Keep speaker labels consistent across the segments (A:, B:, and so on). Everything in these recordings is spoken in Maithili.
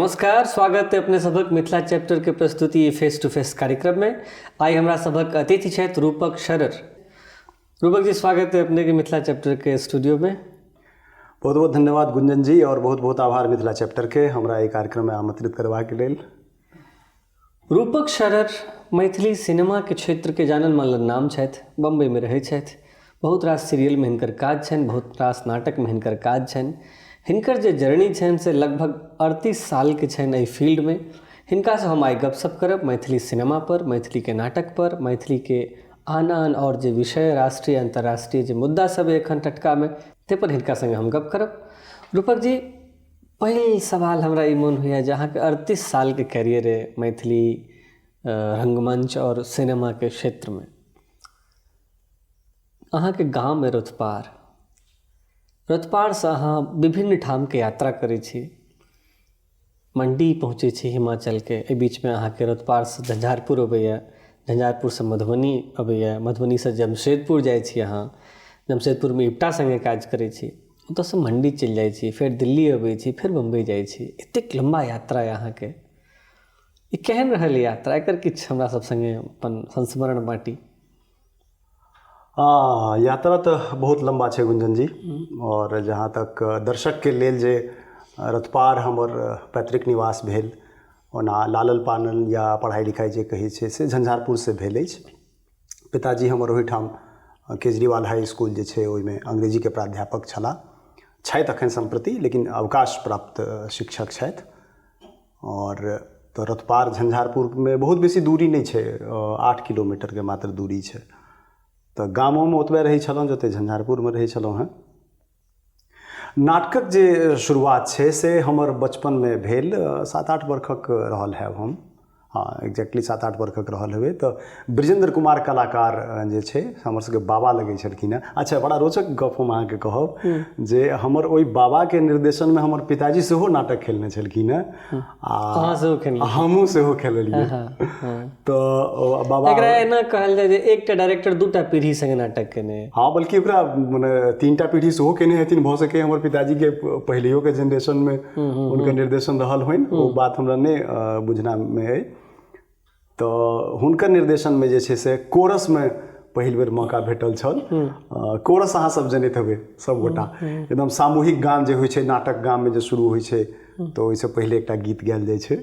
A: नमस्कार, स्वागत है अपने सभक मिथिला चैप्टर के प्रस्तुति फेस टू फेस कार्यक्रम में। आइ हमरा सभक अतिथि छथि रूपक शरर। रूपक जी, स्वागत है अपने के मिथिला चैप्टर के स्टूडियो में।
B: बहुत बहुत धन्यवाद गुंजन जी और बहुत बहुत आभार मिथिला चैप्टर के हमरा एहि कार्यक्रम में आमंत्रित करबाक लेल।
A: रूपक शरर मैथिली सिनेमा के क्षेत्र के जानल मानल नाम छथि, बम्बई में रहै छथि। बहुत रास सीरियल में हिनकर काज छनि, बहुत रास नाटक में हिनकर काज छनि। हिनकर जे जर्नी छनि से लगभग 38 साल के छनि एहि फील्ड में। हिनकासँ हम आइ गपशप करब मैथिली सिनेमा पर, मैथिली के नाटक पर, मैथिली के आन आन और जे विषय राष्ट्रीय अंतर्राष्ट्रीय जे मुद्दा सब एखन टटका में, ताहि पर हिनका संगे हम गप करब। रूपक जी, पहिल सवाल हमरा ई मोन होइए जे अहाँके 38 सालके कैरियर अइ मैथिली रंगमंच आओर सिनेमाके क्षेत्रमे, अहाँके गाम अइ रौतपार, रौतपारसँ अहाँ विभिन्न ठामके यात्रा करै छी, मण्डी पहुँचै छी हिमाचलके, एहि बीचमे अहाँके रौतपारसँ झंझारपुर अबैए, झंझारपुरसँ मधुबनी अबैए, मधुबनीसँ जमशेदपुर जाइ छी अहाँ, जमशेदपुरमे इप्टा सङ्गे काज करै छी, ओतऽसँ मण्डी चलि जाइ छी, फेर दिल्ली अबै छी, फेर बम्बइ जाइ छी। एतेक लम्बा यात्रा अइ अहाँके, ई केहन रहल यात्रा? एकर किछु हमरा सब सङ्गे अपन संस्मरण बाँटी।
B: यात्रा तऽ बहुत लम्बा छै गुंजन जी, आओर जहाँ तक दर्शकके लेल जे रतपार हमर पैतृक निवास भेल, ओना लालल पानल या पढ़ाइ लिखाइ जे कहै छै से झंझारपुरसँ भेल अछि। पिताजी हमर ओहिठाम केजरीवाल हाई इसकुल जे छै ओहिमे अंग्रेजीके प्राध्यापक छलाह, छथि एखन सम्प्रति, लेकिन अवकाश प्राप्त शिक्षक छथि। आओर तऽ रतपार झंझारपुरमे बहुत बेसी दूरी नहि छै, 8 किलोमीटरके मात्र दूरी छै। तऽ गामोमे ओतबे रहै छलहुँ जतेक झंझारपुरमे रहै छलहुँ हेँ। नाटकक जे शुरुआत छै से हमर बचपनमे भेल, 7-8 बरखक रहल हैब हम, हँ एक्जैक्टली 7-8 बरखक रहल हेबै। तऽ ब्रिजेंद्र कुमार कलाकार जे छै हमर सबके बाबा लगै छलखिन हेँ। अच्छा, बड़ा रोचक गप हम अहाँके कहब जे हमर ओहि बाबाके निर्देशनमे हमर पिताजी सेहो नाटक खेलने छलखिन हेँ आ
A: अहाँ सेहो खेलने?
B: हमहूँ सेहो खेललियै। तऽ बाबा,
A: एकरा एना कहल जाय जे एकटा डायरेक्टर दूटा पीढ़ी संगे नाटक केने।
B: हँ, बल्कि ओकरा मने 3टा पीढ़ी सेहो केने हेथिन। भऽ सकैए हमर पिताजीके पहिलैयोके जेनरेशनमे हुनकर निर्देशन रहल होइन, ओ बात हमरा नहि बुझनामे अइ। तऽ हुनकर निर्देशनमे जे छै से कोरसमे पहिल बेर मौका भेटल छल। कोरस अहाँ सब जनैत हेबै सब गोटा, एकदम सामूहिक गान जे होइ छै नाटक गाममे जे शुरू होइ छै तऽ ओहिसँ पहिले एकटा गीत गायल जाइ छै।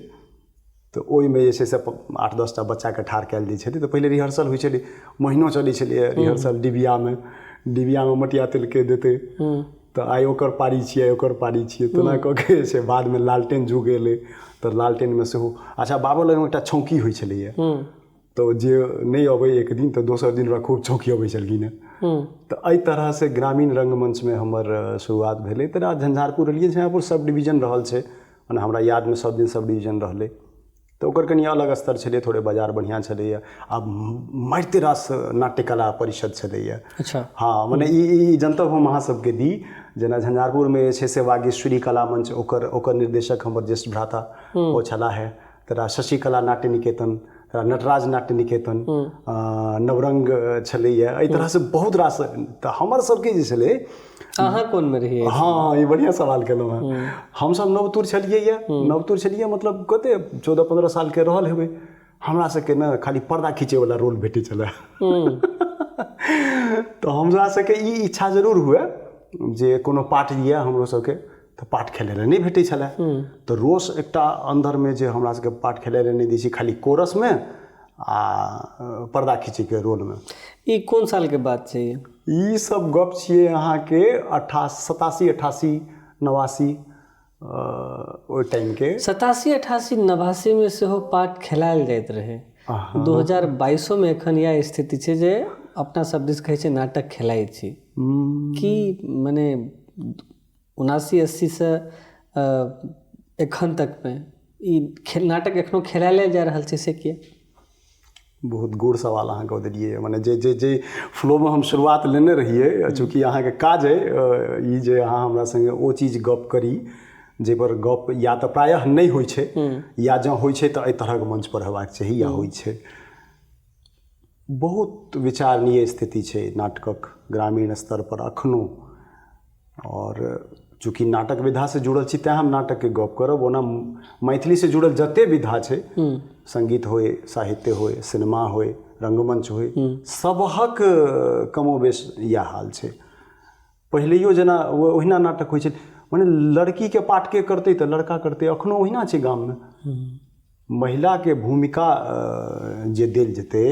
B: तऽ ओहिमे जे छै से 8-10 टा बच्चाके ठाढ़ कयल जाइ छलै। तऽ पहिले रिहर्सल होइ छलै, महीनो चलै छलैए रिहर्सल। डिबियामे मटिया तेलके देतै तऽ आइ ओकर पारी छियै, आइ ओकर पारी छियै, तेना कऽ के जे छै। बादमे लालटेन जुग एलै तऽ लालटेनमे सेहो। अच्छा, बाबो लगमे एकटा छौंकी होइ छलैए, तऽ जे नहि अबै एक दिन तऽ दोसर दिन ओकरा खूब छौंकी अबै छलखिन हेँ। तऽ एहि तरहसँ ग्रामीण रङ्गमञ्चमे हमर शुरुआत भेलै। तऽ झंझारपुर एलियै, झंझारपुर सब डिवीजन रहल छै, मने हमरा यादमे सब दिन सब डिवीजन रहलै, तऽ ओकर कनि अलग स्तर छलै, थोड़े बाजार बढ़िआँ छलैए आ मारिते रास नाट्यकला परिषद छलैए। हँ, मने ई जनतब हम अहाँ सबके दी, जेना झंझारपुरमे जे छै से वागेश्वरी कला मंच, ओकर निर्देशक हमर ज्येष्ठ भ्राता ओ छलाह हे। तोरा शशिकला नाट्य निकेतन, तोरा नटराज नाट्य निकेतन, नवरंग छलैए, एहि तरहसँ बहुत रास। तऽ हमर सबके जे छलै,
A: अहाँ कोनमे रहियै?
B: हँ, ई बढ़िआँ सवाल केलहुँ हेँ। हमसब नवतुर छलियै यऽ, नवतुर छलियै मतलब कते 14-15 सालके रहल हेबै। हमरा सबके ने खाली पर्दा खींचैवला रोल भेटै छलै। तऽ हमरा सबके ई इच्छा जरूर हुए जे कोनो पाठ दिअ हमरो सबके, तऽ पाठ खेलै लए नहि भेटै छलै। तऽ रोष एकटा अन्दरमे जे हमरा सबके पाठ खेलै लए नहि दै छै, खाली कोरसमे आ पर्दा खींचैके रोलमे।
A: ई कोन सालके बात छै?
B: ई सब गप छियै अहाँके 87, 88, 89 ओहि टाइमके।
A: 87, 88, 89मे सेहो पाठ खेलायल जाइत रहै। 2022मे एखन इएह स्थिति छै जे अपना सब दिस कहै छै नाटक खेलाइ छी कि, मने 79 80सँ एखन तकमे ई नाटक एखनो खेलायले जा रहल छै, से किया?
B: बहुत गूढ़ सवाल अहाँ कऽ देलियै। मने जे जे जे फ्लोमे हम शुरुआत लेने रहियै, चूँकि अहाँके काज अइ ई जे अहाँ हमरा सङ्गे ओ चीज गप करी जाहिपर गप या तऽ प्रायः नहि होइ छै, या जँ होइ छै तऽ एहि तरहक मंचपर हेबाक चाही या होइ छै। बहुत विचारणीय स्थिति छै नाटकक ग्रामीण स्तरपर एखनो। आओर चूँकि नाटक विधासँ जुड़ल छी तैँ हम नाटकके गप करब। ओना मैथिलीसँ जुड़ल जते विधा छै, संगीत होय, साहित्य होय, सिनेमा होय, रंगमंच होय, सबहक कमोबेश इएह हाल छै। पहिलैयो जेना ओहिना नाटक होइ छै, मने लड़कीके पाठ के करतै तऽ लड़का करतै, एखनो ओहिना छै गाममे। महिलाके भूमिका जे देल जेतै,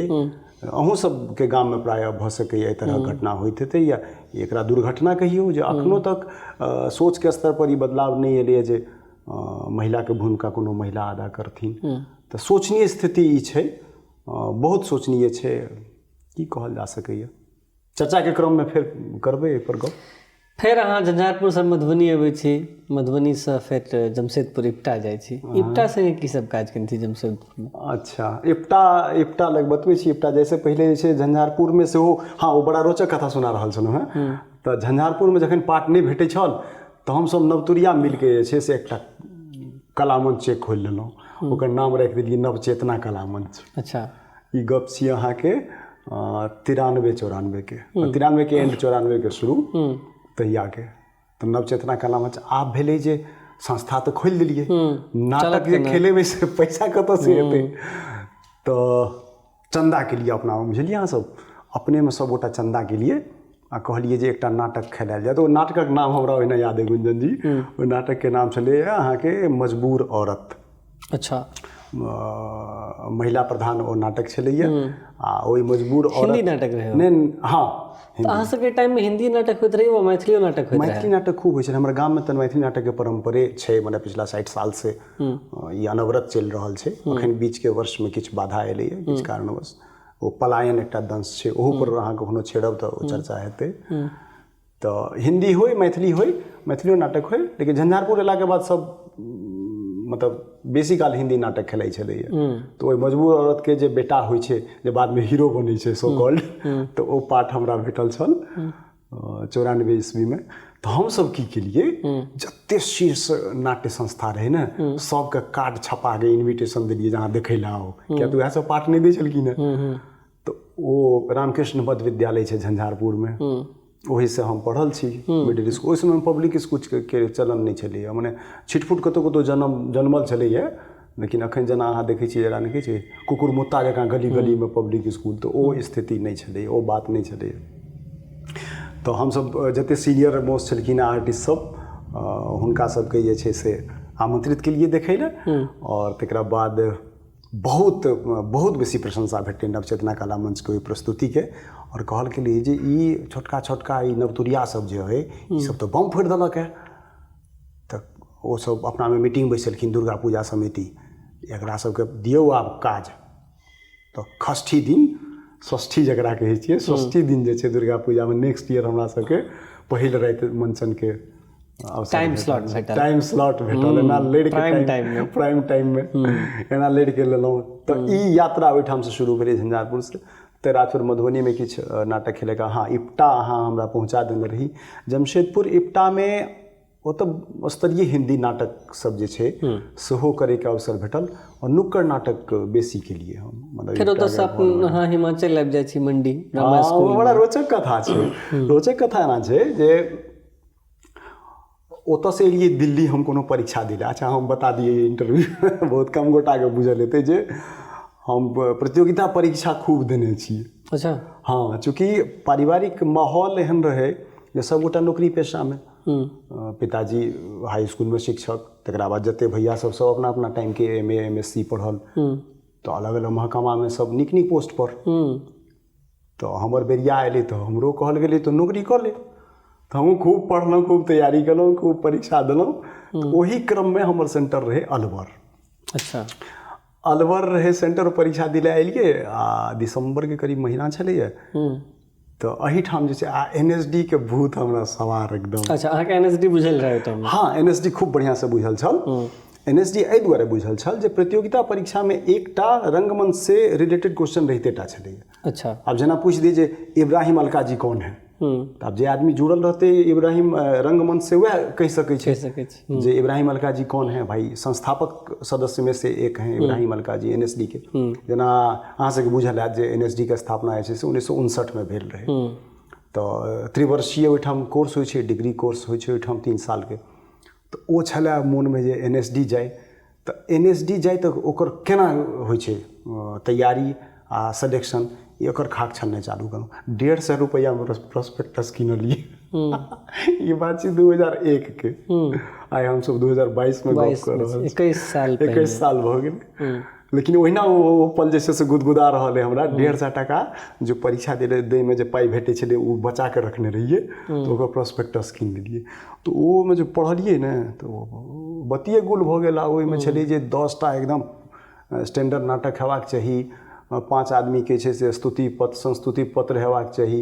B: अहूँ सबके गाममे प्रायः भऽ सकैए एहि तरहक घटना होइत हेतै, या एकरा दुर्घटना कहियौ जे एखनो तक सोचके स्तर पर ई बदलाव नहि एलैए जे महिलाके भूमिका कोनो महिला अदा करथिन। तऽ शोचनीय स्थिति ई छै, बहुत शोचनीय छै, की कहल जा सकैए। चर्चाके क्रममे फेर करबै एहिपर गप।
A: फेर अहाँ झंझारपुरसँ मधुबनी अबै छी, मधुबनीसँ फेर जमशेदपुर इप्टा जाइ छी। इप्टा संगे की सब काज केने छी जमशेदपुरमे?
B: अच्छा, इप्टा, इप्टा लग बतबै छी। इप्टा जाइसँ पहिले जे छै झंझारपुरमे सेहो, हँ ओ बड़ा रोचक कथा सुना रहल छलहुँ हेँ। तऽ झंझारपुरमे जखन पाठ नहि भेटै छल तऽ हमसभ नवतुरिया मिलके जे छै से एकटा कलामञ्च खोलि लेलहुँ, ओकर नाम राखि देलियै नवचेतना कलामञ्च।
A: अच्छा।
B: ई गप छी अहाँके 93 94के, 93के एंड 94के शुरू, तहियाके। तऽ नवचेतना कला मंच आब भेलै जे संस्था तऽ खोलि देलियै, नाटक जे खेलेबै से पैसा कतऽसँ एतै? तऽ चन्दाके लिए अपना, बुझलियै अहाँ सब अपनेमे सबगोटा चन्दा केलियै आ कहलियै जे एकटा नाटक खेलायल जाय। तऽ ओ नाटकक नाम हमरा ओहिना याद अइ गुंजन जी, ओहि नाटकके नाम छलैए अहाँके मजबूर औरत।
A: अच्छा।
B: महिला प्रधान ओ नाटक छलैए आ ओहि मजबूर औरत
A: हिंदी नाटक रहै?
B: नहि, हँ।
A: तऽ अहाँ सबके टाइममे हिंदी नाटक होइत रहै वा मैथिलियो नाटक होइत रहै?
B: मैथिली नाटक खूब होइ छलै हमरा गाममे। तऽ मैथिली नाटकके परम्परे छै, मने पिछला 60 सालसँ ई अनवरत चलि रहल छै। अखन बीचके वर्षमे किछु बाधा एलैए किछु कारणवश, ओ पलायन एकटा दंश छै, ओहूपर अहाँ कखनो छेड़ब तऽ ओ चर्चा हेतै। तऽ हिन्दी होइ, मैथिली होइ, मैथिलियो नाटक होइ, लेकिन झंझारपुर एलाके बाद सब मतलब बेसी काल हिन्दी नाटक खेलाइ छलैए। तऽ ओहि मजबूर औरतके जे बेटा होइ छै जे बादमे हीरो बनै छै सो कॉल्ड, तऽ ओ पाठ हमरा भेटल छल 94 ईस्वीमे। तऽ हमसब की केलियै, जते शीर्ष नाट्य संस्था रहै ने सबके कार्ड छपाके इन्विटेशन देलियै जे अहाँ देखै लए आउ, किया तऽ उएह सब पाठ नहि दै छलखिन हेँ। तऽ ओ रामकृष्ण मध्य विद्यालय छै झंझारपुरमे, ओहिसँ हम पढ़ल छी मिडिल स्कूल। ओहि समयमे पब्लिक स्कूलके चलन नहि छलैए, मने छिटफुट कतहु कतहु जनमल छलैए, लेकिन एखन जेना अहाँ देखै छियै, जेना देखै छियै कुकुर मुत्ता जकाँ गली गलीमे पब्लिक स्कूल, तऽ ओ स्थिति नहि छलैए, ओ बात नहि छलैए। तऽ हमसब जते सीनियर मोस्ट छलखिन आर्टिस्ट सब, हुनका सबके जे छै से आमन्त्रित केलियै देखै लए, आओर तकरा बाद बहुत बहुत बेसी प्रशंसा भेटलै नवचेतना कला मंचके ओहि प्रस्तुतिके, आओर कहल गेलै जे ई छोटका छोटका ई नवतुरिया सब जे हइ ई सब तऽ बम फोड़ि देलक हँ। तऽ ओ सब अपनामे मीटिंग बैसेलखिन दुर्गा पूजा समिति, एकरा सबके दियौ आब काज। तऽ षष्ठी दिन, षष्ठी जकरा कहै छियै, षष्ठी दिन जे छै दुर्गा पूजामे नेक्स्ट ईयर हमरा सबके पहिल राति मंचनके
A: टाइम स्लॉट भेटल,
B: टाइम स्लॉट भेटल, एना लड़ि
A: प्राइम टाइम मे,
B: प्राइम टाइम मे एना लड़ि के लेलहुँ। तऽ ई यात्रा ओहिठामसँ शुरू भेलै झंझारपुरसँ। तऽ रात फेर मधुबनीमे किछु नाटक खेलैके, हँ इप्टा अहाँ हमरा पहुँचा देने रही। जमशेदपुर इप्टामे ओतऽ स्तरीय हिन्दी नाटक सब जे छै सेहो करैके अवसर भेटल, आओर नुक्कड़ नाटक बेसी केलियै हम।
A: मतलब फेर ओतऽसँ अहाँ हिमाचल आबि जाइ छी मंडी ड्रामा स्कूल।
B: बड़ा रोचक कथा छै, रोचक कथा एना छै जे ओतऽसँ एलियै दिल्ली हम कोनो परीक्षा दै लए। अच्छा हम बता दियै इंटरव्यू बहुत कम गोटाके बुझल हेतै जे हम प्रतियोगिता परीक्षा खूब देने छी।
A: अच्छा।
B: हँ, चूँकि पारिवारिक माहौल एहन रहै जे सबगोटा नौकरी पेशामे, पिताजी हाई स्कूलमे शिक्षक, तकरा बाद जते भैया सब सब अपना अपना टाइमके M A M S C पढ़ल, तऽ अलग अलग महकमामे सब नीक नीक पोस्टपर। तऽ हमर बेरिया एलै तऽ हमरो कहल गेलै तऽ नौकरी कऽ ले। तऽ हमहूँ खूब पढ़लहुँ, खूब तैयारी केलहुँ, खूब परीक्षा देलहुँ। तऽ ओही क्रममे हमर सेंटर रहै अलवर।
A: अच्छा।
B: अलवर रहै सेंटर, परीक्षा दिला एलियै आ दिसम्बरके करीब महीना छलैए। तऽ एहिठाम जे छै आ एन एस डी के भूत हमरा सवार एकदम।
A: अच्छा, अहाँके एन एस डी बुझल रहै ओहि टाइममे?
B: हँ, एन एस डी खूब बढ़िआँसँ बुझल छल। एन एस डी एहि दुआरे बुझल छल जे प्रतियोगिता परीक्षामे एकटा रंगमंच से रिलेटेड क्वेश्चन रहिते टा छलैए।
A: अच्छा।
B: आब जेना पूछि दी जे इब्राहिम अलका जी कौन है, तऽ आब जे आदमी जुड़ल रहतै इब्राहिम रंगमंच से वएह कहि सकै छै जे इब्राहिम अलका जी कौन है, भाई संस्थापक सदस्य में से एक हैं Ibrahim Alka G N S D के। जेना अहाँ सबके बुझल हैत जे एन एस डी के स्थापना जे छै से 1959 मे भेल रहै। तऽ त्रिवर्षीय ओहिठाम कोर्स होइ छै, डिग्री कोर्स होइ छै ओहिठाम 3 सालके। तऽ ओ छलए मोनमे जे एन एस डी जाइ, तऽ एन एस डी जाइ तऽ ओकर केना होइ छै तैयारी आ सिलेक्शन, एकर खाक छलनाइ चालू केलहुँ। 150 रुपैआमे प्रोस्पेक्टस किनलियै। ई बात छै 2001 के, आइ हमसब 2022 मे गप कऽ रहल छी,
A: 21 साल,
B: 21 साल भऽ गेलै। लेकिन ओहिना ओ पल जे छै से गुदगुदा रहल अइ हमरा। 150 टाका जे परीक्षा दैमे जे पाइ भेटै छलै ओ बचा कऽ रखने रहियै, तऽ ओकर प्रोस्पेक्टस कीन लेलियै। तऽ ओहिमे जे पढ़लियै ने तऽ ओ बतिए गुल भऽ गेल। आ ओहिमे छलै जे 10 टा एकदम स्टैंडर्ड नाटक हेबाक चाही, 5 आदमीके छै से स्तुति पत्र संस्तुति पत्र हेबाक चाही,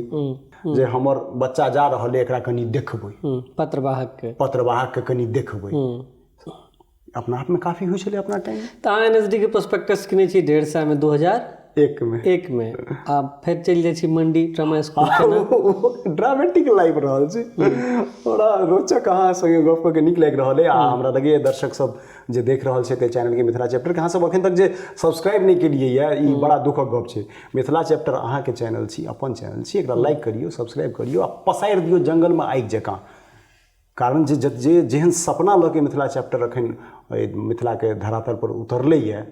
B: जे हमर बच्चा जा रहल अइ एकरा कनि देखबै,
A: पत्रवाहकके,
B: पत्रवाहकके कनि देखबै। अपना आपमे काफी होइ छलै अपना टाइम।
A: तऽ अहाँ एन एस डी के प्रोस्पेक्टस किनै छी 150 मे
B: 2001 मे,
A: 1 मे, आ फेर चलि जाइ छी मंडी ड्रामा स्कूल।
B: ड्रामेटिक लाइफ रहल छै, बड़ा रोचक। अहाँ संगे गप कऽ के नीक लागि रहल अइ। आ हमरा लगैए दर्शक सब जे देख रहल छै एहि चैनलके मिथिला चैप्टरके, अहाँ सब अखन तक जे सब्सक्राइब नहि केलियै यऽ, ई बड़ा दुखक गप छै। मिथिला चैप्टर अहाँके चैनल छी, अपन चैनल छी, एकरा लाइक करियौ, सब्सक्राइब करियौ आ पसारि दियौ जंगलमे आगि जकाँ। कारण जे जे जेहन सपना लऽ के मिथिला चैप्टर अखन एहि मिथिलाके धरातल पर उतरलैए,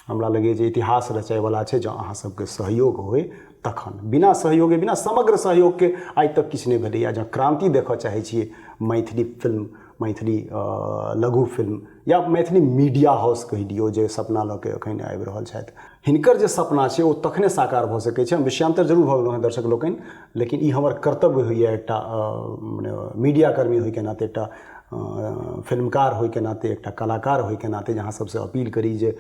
B: हमरा लगैए जे इतिहास रचैवला छै। जँ अहाँ सबके सहयोग होइ तखन, बिना सहयोगे, बिना समग्र सहयोगके आइ तक किछु नहि भेलैए। जँ क्रान्ति देखऽ चाहै छियै मैथिली फिल्म, मैथिली लघु फिल्म या मैथिली मीडिया हाउस कहि दियौ, जे सपना लऽ के एखन आबि रहल छथि, हिनकर जे सपना छै ओ तखने साकार भऽ सकै छै। हम विषयांतर जरूर भऽ गेलहुँ हेँ दर्शक लोकनि, लेकिन ई हमर कर्तव्य होइए एकटा मने मीडियाकर्मी होइके नाते, एकटा फिल्मकार होइके नाते, एकटा कलाकार होइके नाते, जे अहाँ सबसँ अपील करी जे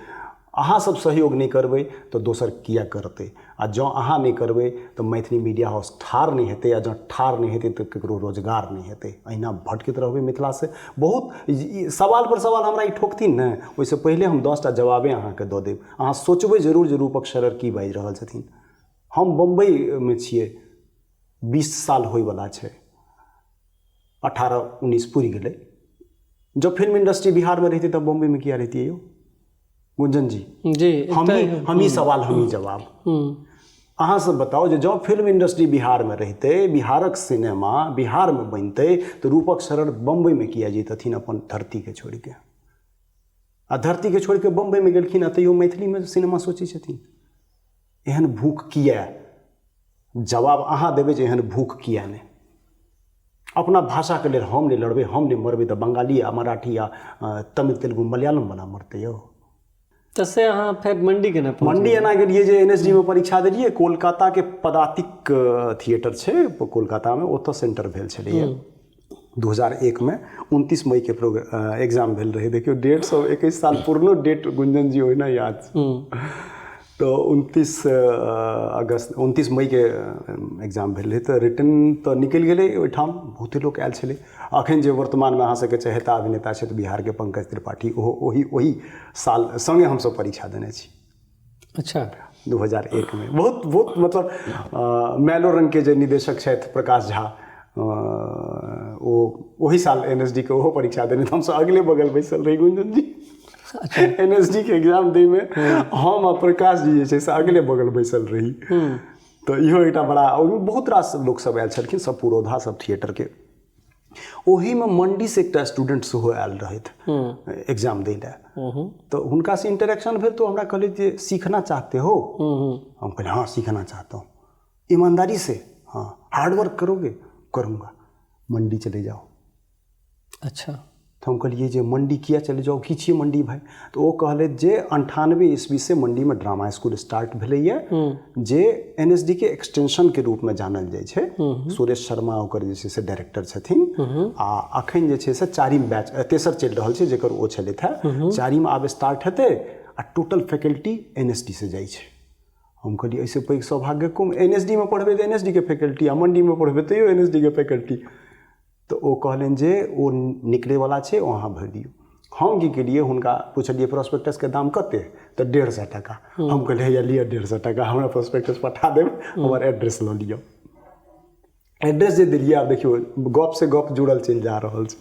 B: अहाँ सब सहयोग नहि करबै तऽ दोसर किया करतै? आ जँ अहाँ नहि करबै तऽ मैथिली मीडिया हाउस ठाढ़ नहि हेतै, आ जँ ठाढ़ नहि हेतै तऽ ककरो रोजगार नहि हेतै। अहिना भटकैत रहबै मिथिलासँ। बहुत सवाल पर सवाल हमरा ई ठोकथिन ने, ओहिसँ पहिले हम 10 टा जवाबे अहाँके दऽ देब। अहाँ सोचबै जरूर जे रूपक शरर की बाजि रहल छथिन। हम बम्बइमे छियै, 20 साल होइवला छै, 18-19 पुरि गेलै। जँ फिल्म इंडस्ट्री बिहारमे रहितै तऽ बम्बइमे किया रहितियै यौ गुंजन जी?
A: जी,
B: हम ही सवाल हम ही जवाब। अहाँ सब बताउ जे जँ फिल्म इंडस्ट्री बिहारमे रहितै, बिहारक सिनेमा बिहारमे बनितै, तऽ रूपक शरण बम्बइमे किया जैतथिन अपन धरतीके छोड़िके? आ धरतीके छोड़िके बम्बइमे गेलखिन आ तैयो मैथिलीमे सिनेमा सोचै छथिन। एहन भूख किया? जवाब अहाँ देबै जे एहन भूख किया नहि। अपना भाषाके लेल हम नहि लड़बै, हम नहि मरबै तऽ बंगाली आ मराठी आ तमिल तेलुगु मलयालम वाला मरतै यौ।
A: तऽ से अहाँ फेर मंडी केना पहुँच?
B: मंडी एना गेलियै जे एन एस डी मे परीक्षा देलियै। कोलकाताके पदातिक थिएटर छै कोलकातामे, ओतऽ सेंटर भेल छलैए 2001 मे, 29 मईके एग्जाम भेल रहै। देखियौ 150 साल पुरनो डेट गुंजन जी ओहिना याद छै। तऽ 29 अगस्त 29 मईके एग्जाम भेल रहै, तऽ रिटर्न तऽ निकलि गेलै। ओहिठाम बहुते लोक आयल छलै। अखन जे वर्तमानमे अहाँ सबके चहेता अभिनेता छथि बिहारके पंकज त्रिपाठी, ओहो ओही ओही साल सङ्गे हमसब परीक्षा देने छी।
A: अच्छा।
B: 2001 मे बहुत बहुत मतलब मैलो रंगके जे निदेशक छथि प्रकाश झा, ओ ओही साल एन एस डी के ओहो परीक्षा देने। हमसब अगले बगल बैसल रही गुंजन जी। एन एस डी के एग्जाम दैमे हम आ प्रकाश जी जे छै से अगले बगल बैसल रही। तऽ इहो एकटा बड़ा, ओहिमे बहुत रास लोकसब आयल छलखिन, सब पुरोधा सब थिएटरके। ओहीमे मंडीसँ एकटा स्टूडेंट सेहो आयल रहथि एग्जाम दै लए, तऽ हुनकासँ इंटरेक्शन भेल। तऽ हमरा कहलथि जे सीखना चाहते हो? हम कहलियै हाँ सीखना चाहता हूँ। ईमानदारी से? हाँ। हार्ड वर्क करोगे? करूँगा। मंडी चले जाओ।
A: अच्छा।
B: तऽ हम कहलियै जे मंडी किया चले जाउ, की छियै मंडी भाइ? तऽ ओ कहलथि जे 98 ईस्वीसँ मंडीमे ड्रामा स्कूल स्टार्ट भेलैए, जे एन एस डी के एक्सटेंशनके रूपमे जानल जाइ छै। सुरेश शर्मा ओकर जे छै से डायरेक्टर छथिन। आ अखन जे छै से चारिम बैच, तेसर चलि रहल छै जकर ओ छलथि हेँ, चारिम आब स्टार्ट हेतै आ total faculty N S D से जाइ छै। हम कहलियै एहिसँ पैघ सौभाग्य कोन? एन एस डी मे पढ़बै तऽ एन एस डी के फैकल्टी आ मंडीमे पढ़बै तैयो एन एस डी के फैकल्टी। तऽ ओ कहलनि जे ओ निकलैवला छै, ओ अहाँ भरि दियौ। हम की केलियै, हुनका पुछलियै प्रोस्पेक्टसके दाम कते? तऽ 150 टाका। हम कहलियै हैया लिअ 150 टाका, हमरा प्रोस्पेक्टस पठा देब, हमर एड्रेस लऽ लिअ। एड्रेस जे देलियै, आब देखियौ गप से गप जुड़ल चलि जा रहल छै।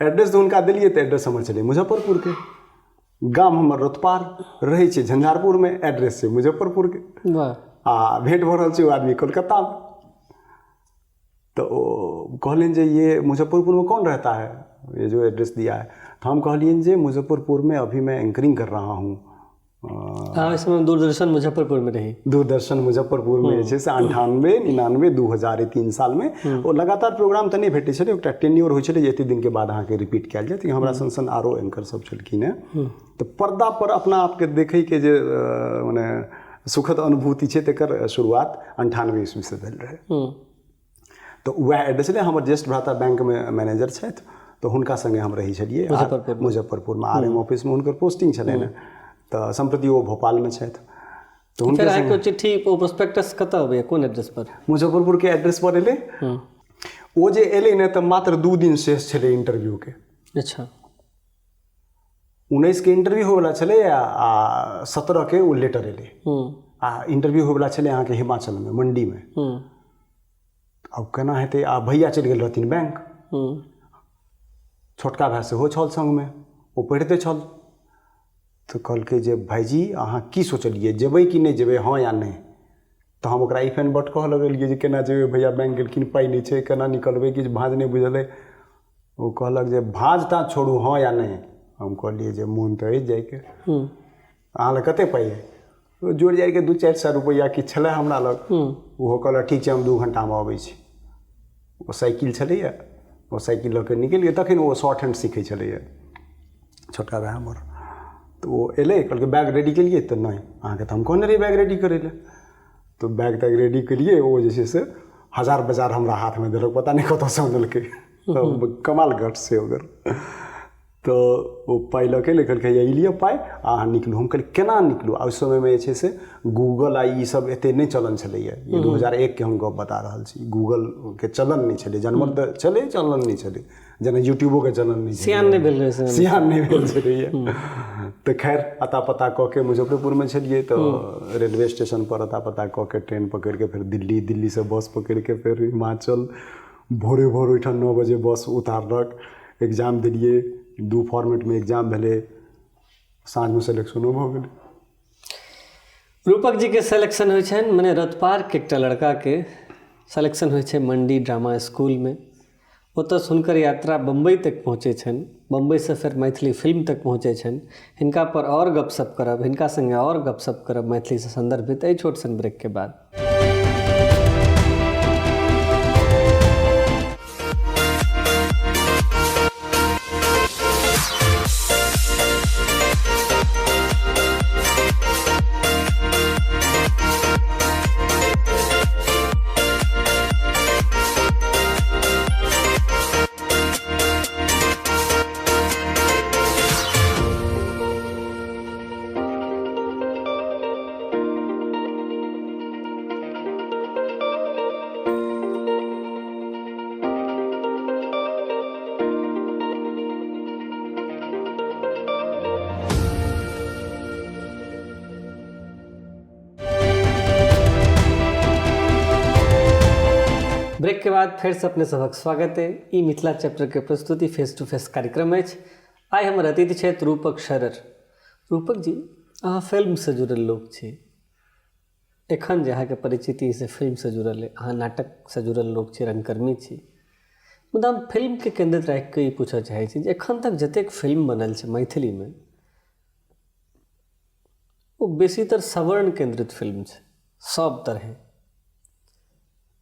B: एड्रेस जे हुनका देलियै तऽ एड्रेस हमर छलै मुजफ्फरपुरके, गाम हमर रोतपार, रहै छै झंझारपुरमे, एड्रेस छै मुजफ्फरपुरके। आ भेंट भऽ रहल छै ओ आदमी कोलकातामे। तऽ ओ कहलनि जे ये मुजफ्फरपुर में कौन रहता है, ये जो एड्रेस दिया है। तऽ हम कहलियनि जे मुजफ्फरपुर में अभी मैं एंकरिंग कर रहा हूँ।
A: अहाँ ओहि समयमे दूरदर्शन मुजफ्फरपुरमे रही?
B: दूरदर्शन मुजफ्फरपुरमे जे छै से 98 99 2000 3 सालमे ओ लगातार प्रोग्राम तऽ नहि भेटै छलै, एकटा टेन्योर होइ छलै जे एते दिनके बाद अहाँके रिपीट कयल जायत। हमरा सन सन आरो एंकर सब छलखिन हेँ। तऽ पर्दा पर अपना आपके देखैके जे मने सुखद अनुभूति छै तकर शुरुआत 98 ईस्वीसँ भेल रहै। तऽ वएह एड्रेस छलै। हमर ज्येष्ठ भ्राता बैंकमे मैनेजर छथि, तऽ हुनका सङ्गे हम रहै छलियै मुजफ्फरपुरमे, आर एम ऑफिसमे हुनकर पोस्टिंग छलनि हेँ। तऽ सम्प्रति ओ भोपालमे छथि।
A: तऽ हुनके अहाँके चिट्ठी ओ प्रोस्पेक्टस कतऽ अबैए, कोन एड्रेस पर?
B: मुजफ्फरपुरके एड्रेस पर एलै। ओ जे एलै ने तऽ मात्र 2 दिन शेष छलै इंटरव्यूके।
A: अच्छा।
B: 19 के इंटरव्यू होइवला छलै आ 17 के ओ लेटर एलै। आ इंटरव्यू होइवला छलै अहाँके हिमाचलमे मंडीमे। आब केना हेतै? आ भैया चलि गेल रहथिन बैंक, छोटका भाय सेहो छल सङ्गमे, ओ पढ़िते छल। तऽ कहलकै जे भाइजी अहाँ की सोचलियै, जेबै कि नहि जेबै, हँ या नहि? तऽ हम ओकरा if and बट कहऽ लगलियै जे केना जेबै भैया, बैंक गेलखिन, पाइ नहि छै, केना निकलबै, किछु भाँज नहि बुझल अइ। ओ कहलक जे भाँज ताँज छोड़ू, हँ या नहि? हम कहलियै जे मोन तऽ अछि जाइके, अहाँ लग कतेक पाइ अइ? जोड़ि जाड़िके 200-400 रुपैआ किछु छलै हमरा लग। ओहो कहलक ठीक छै, हम 2 घण्टामे अबै छी। ओ साइकिल छलैए, ओ साइकिल लऽ कऽ निकलि गेल। तखन ओ शॉर्ट हैंड सीखै छलैए छोटका भाय हमर। तऽ ओ एलै, कहलकै बैग रेडी केलियै? तऽ नहि, अहाँके तऽ हम कहने रही बैग रेडी करै लए। तऽ बैग तैग रेडी केलियै। ओ जे छै से हजार बाजार हमरा हाथमे देलक, पता नहि कतऽसँ आनलकै, कमाल गट्स छै ओकर। तऽ ओ पाइ लऽ कऽ एलै, कहलकै हैया ई लिअ पाइ आ अहाँ निकलू। हम कहलियै केना निकलू? आ ओहि समयमे जे छै से गूगल आ ई सब एते नहि चलन छलैए। ई 2001 के हम गप बता रहल छी। गूगलके चलन नहि छलै, जानवर तऽ छलै, चलन नहि छलै, जेना यूट्यूबोके चलन नहि छलै,
A: सियान नहि भेल रहै,
B: सियान नहि भेल छलैए। तऽ खैर अता पता कऽ के मुजफ्फरपुरमे छलियै तऽ रेलवे स्टेशन पर अता पता कऽ के ट्रेन पकड़ि के फेर दिल्ली, दिल्लीसँ बस पकड़ि के फेर हिमाचल। भोरे भोर ओहिठाम 9 बजे बस उतारलक। एग्जाम देलियै, 2 फॉर्मेटमे एग्जाम भेलै, साँझमे सेलेक्शनो भऽ गेलै।
A: रूपक जीके सेलेक्शन होइ छनि, मने रतपारके एकटा लड़काके सेलेक्शन होइ छै मंडी ड्रामा स्कूलमे। ओतऽसँ हुनकर यात्रा बम्बई तक पहुँचै छनि, बम्बईसँ फेर मैथिली फिल्म तक पहुँचै छनि। हिनका पर आओर गपशप करब, हिनका सङ्गे आओर गपशप करब मैथिलीसँ सन्दर्भित एहि छोट सन ब्रेकके बाद। ब्रेक के बाद फेर से अपने सबक स्वागत है। ई मिथिला चैप्टर के प्रस्तुति फेस टू फेस कार्यक्रम अछि। आइ हमर अतिथि छथि रूपक शरर। रूपक जी, अहाँ फिल्मसँ जुड़ल लोक छी। एखन जे अहाँके परिचिति से फिल्मसँ जुड़ल अइ, अहाँ नाटकसँ जुड़ल लोक छी, रंगकर्मी छी, मुदा हम फिल्मके केन्द्रित राखिकऽ ई पूछऽ चाहै छी जे एखन तक जतेक फिल्म बनल छै मैथिलीमे ओ बेसीतर सवर्ण केन्द्रित फिल्म छै, सब तरहे,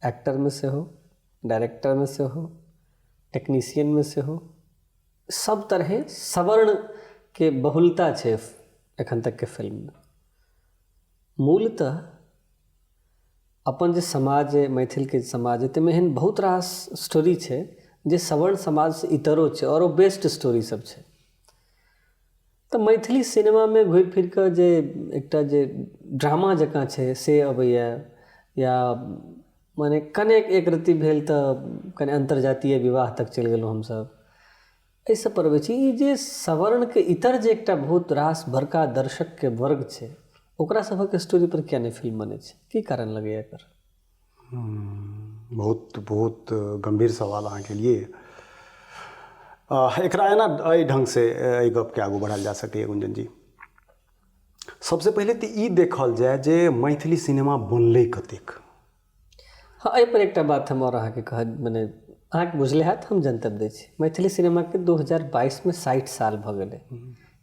A: एक्टरमे सेहो, डायरेक्टरमे सेहो, टेक्नीशियनमे सेहो, सब तरहे सवर्णके बहुलता छै एखन तकके फिल्ममे। मूलतः अपन जे समाज अइ, मैथिलके समाज अइ, ताहिमे एहन बहुत रास स्टोरी छै जे सवर्ण समाजसँ इतरो छै आओर ओ बेस्ट स्टोरी सब छै। तऽ मैथिली सिनेमामे घुरि फिर कऽ जे एकटा जे ड्रामा जकाँ छै से अबैए, या मने कनेक एक रत्ती भेल तऽ कने अन्तर्जातीय विवाह तक चलि गेलहुँ हमसब, एहि सब पर अबै छी। ई जे सवर्णके इतर जे एकटा बहुत रास बड़का दर्शकके वर्ग छै ओकरा सभक स्टोरी पर किया नहि फिल्म बनै छै, की कारण लगैए एकर?
B: बहुत बहुत गंभीर सवाल अहाँके लिए। एकरा एना एहि ढङ्गसँ एहि गपके आगू बढ़ायल जा सकैए गुंजन जी। सबसँ पहिले तऽ ई देखल जाय जे मैथिली सिनेमा बनलै कतेक।
A: हँ, एहिपर एकटा बात हम आओर अहाँके कहब, मने अहाँके बुझले हैत, हम जनतब दै छी, मैथिली सिनेमाके 2022मे 60 साल भऽ गेलै।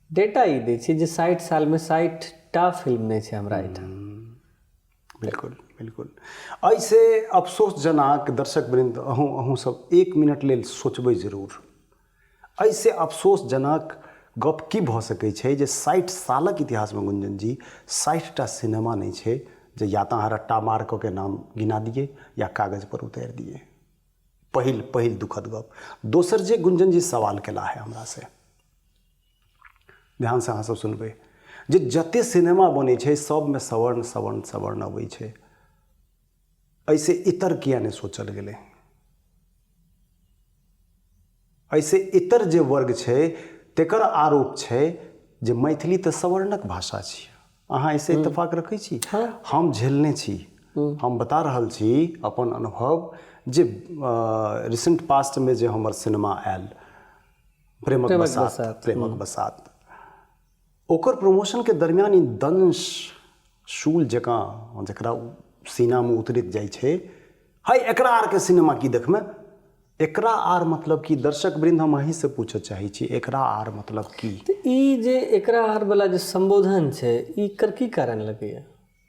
A: डेटा ई दै छै जे 60 सालमे 60टा फिल्म नहि छै हमरा एहिठाम।
B: बिल्कुल बिल्कुल। एहिसँ अफसोसजनक, दर्शक वृंद, अहूँ अहूँ सब 1 मिनट लेल सोचबै जरूर, एहिसँ अफसोसजनक गप की भऽ सकै छै जे 60 सालक इतिहासमे गुंजन जी 60टा सिनेमा नहि छै जे या तऽ अहाँ रट्टा मार कऽ के नाम गिना दियै या कागज पर उतारि दियै। पहिल पहिल दुखद गप। दोसर जे गुंजन जी सवाल केला है हमरासँ, ध्यानसँ अहाँ सब सुनबै, जे जते सिनेमा बनै छै सबमे सवर्ण सवर्ण सवर्ण अबै छै, एहिसँ इतर किया नहि सोचल गेलै? एहिसँ इतर जे वर्ग छै तेकर आरोप छै जे मैथिली तऽ सवर्णक भाषा छी। अहाँ एहिसँ इत्तेफाक रखै छी? हम झेलने छी, हम बता रहल छी अपन अनुभव जे रिसेंट पास्टमे जे हमर सिनेमा आयल प्रेमक बसात, प्रेमक बसात, ओकर प्रमोशनके दरमियान ई दंश शूल जकाँ जकरा सीनामे उतरैत जाइ छै, है एकरा आरके सिनेमा की देखबै, एकरा आर मतलब की? दर्शक वृंद, हम अहीँसँ पूछऽ चाहै छी, एकरा आर मतलब की?
A: तऽ ई जे एकरा आर वाला जे सम्बोधन छै, एकर की कारण लगैया?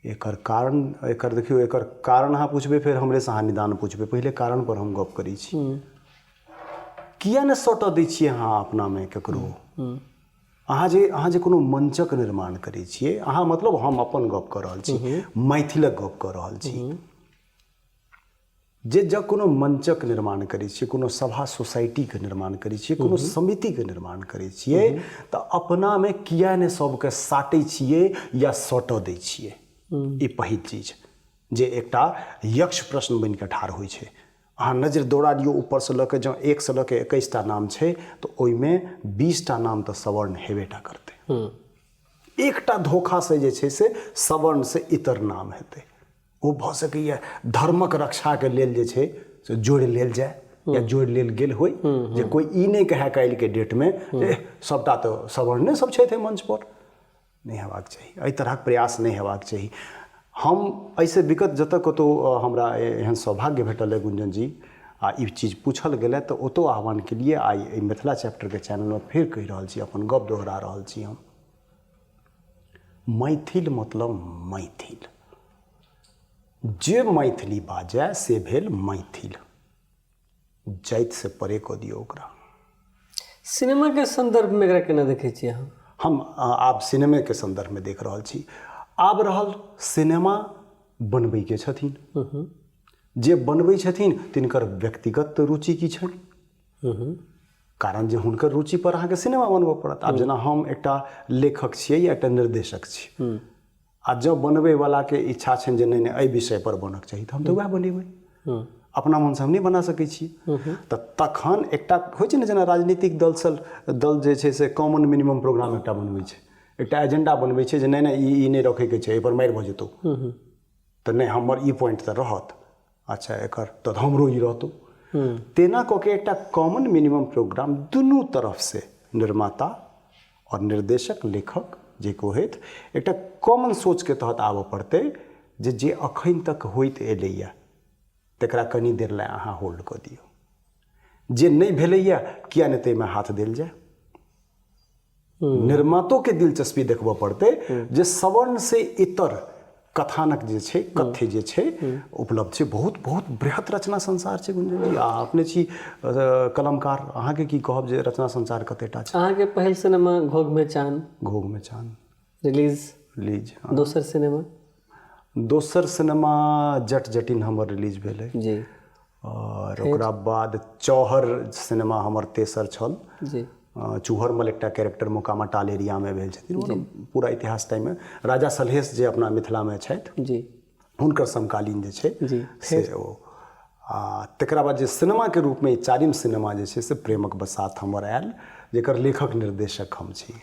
B: एकर कारण, एकर देखियौ, एकर कारण अहाँ पूछबै, फेर हमरेसँ अहाँ निदान पूछबै। पहिले कारण पर हम गप करै छी। किया ने सटऽ दै छियै अहाँ अपनामे ककरो? अहाँ जे कोनो मंचक निर्माण करै छियै, अहाँ मतलब हम अपन गप कऽ रहल छी, मैथिलक गप कऽ रहल छी, जे जँ कोनो मंचक निर्माण करै छियै, कोनो सभा सोसाइटीके निर्माण करै छियै, कोनो समितिके निर्माण करै छियै, तऽ अपनामे किया नहि सबके साटै छियै या सटऽ दै छियै? ई पहिल चीज जे एकटा यक्ष प्रश्न बनिकऽ ठाढ़ होइ छै। अहाँ नजरि दौड़ा लियौ ऊपरसँ लऽ कऽ, जँ 1सँ लऽ कऽ 21टा नाम छै तऽ ओहिमे 20टा नाम तऽ सवर्ण हेबेटा करतै। एकटा धोखासँ जे छै से सवर्णसँ इतर नाम हेतै। ओ भऽ सकैए धर्मक रक्षाके लेल जे छै से जोड़ि लेल जाय या जोड़ि लेल गेल होइ, जे कोइ ई नहि कहए काल्हिके डेटमे जे सभटा तऽ सवर्णे सब छथि मंचपर। नहि हेबाक चाही, एहि तरहक प्रयास नहि हेबाक चाही। हम एहिसँ विगत जतऽ कतहु हमरा एहन सौभाग्य भेटल अइ गुंजन जी, आ ई चीज पूछल गेलै तऽ ओतौ आह्वान केलियै, आइ एहि मिथिला चैप्टरके चैनलमे फेर कहि रहल छी, अपन गप दोहरा रहल छी हम, मैथिल मतलब मैथिल, जे मैथिली बाजय से भेल मैथिल, जातिसँ परे कऽ दियौ ओकरा।
A: सिनेमाके सन्दर्भमे एकरा केना देखै छियै अहाँ?
B: हम आब सिनेमेके सन्दर्भमे देख रहल छी। आब रहल सिनेमा बनबैके छथिन, जे बनबै छथिन तिनकर व्यक्तिगत रुचि की छनि, कारण जे हुनकर रुचि पर अहाँके सिनेमा बनबऽ पड़त। आब जेना हम एकटा लेखक छियै या एकटा निर्देशक छी, आ जँ बनबैवलाके इच्छा छनि जे नहि नहि एहि विषयपर बनक चाही, तऽ हम तऽ वएह बनेबै, अपना मनसँ हम नहि बना सकै छी। तऽ तखन एकटा होइ छै ने, जेना राजनीतिक दल सल दल जे छै से कॉमन मिनिमम प्रोग्राम एकटा बनबै छै, एकटा एजेंडा बनबै छै जे नहि नहि ई ई नहि रखैके छै, एहिपर मारि भऽ जेतौ, तऽ नहि हमर ई पॉइंट तऽ रहत, अच्छा एकर तऽ हमरो ई रहतौ। तेना कऽ के एकटा कॉमन मिनिमम प्रोग्राम दुनू तरफसँ निर्माता आओर निर्देशक लेखक जे कोइ होथि, एकटा कॉमन सोचके तहत आबऽ पड़तै जे जे अखन तक होइत एलैए तकरा कनी देर लए अहाँ होल्ड कऽ दियौ, जे नहि भेलैए किया नहि ताहिमे हाथ देल जाय। निर्मातोके दिलचस्पी देखबऽ पड़तै जे सवर्णसँ इतर कथानक जे छै, कथ्य जे छै उपलब्ध छै। बहुत बहुत बृहत रचना संसार छै गुंजन जी, आ अपने छी कलमकार, अहाँके की कहब जे रचना संसार कतेटा छै।
A: अहाँके पहिल सिनेमा घोघ में चान,
B: घोघ में चान
A: रिलीज,
B: रिलीज।
A: दोसर सिनेमा?
B: दोसर सिनेमा जट जटिन हमर रिलीज भेलै
A: जी।
B: आओर ओकरा बाद चौहर सिनेमा हमर तेसर छल
A: जी।
B: चूहरमल एकटा कैरेक्टर मोकामा टाल एरियामे भेल छथिन, पूरा इतिहास टाइममे राजा सलहेश जे अपना मिथिलामे छथि
A: जी,
B: हुनकर समकालीन जे छै
A: जी
B: से ओ। आ तकरा बाद जे सिनेमाके रूपमे चारिम सिनेमा जे छै से प्रेमक बसात हमर आयल, जेकर लेखक निर्देशक हम छी।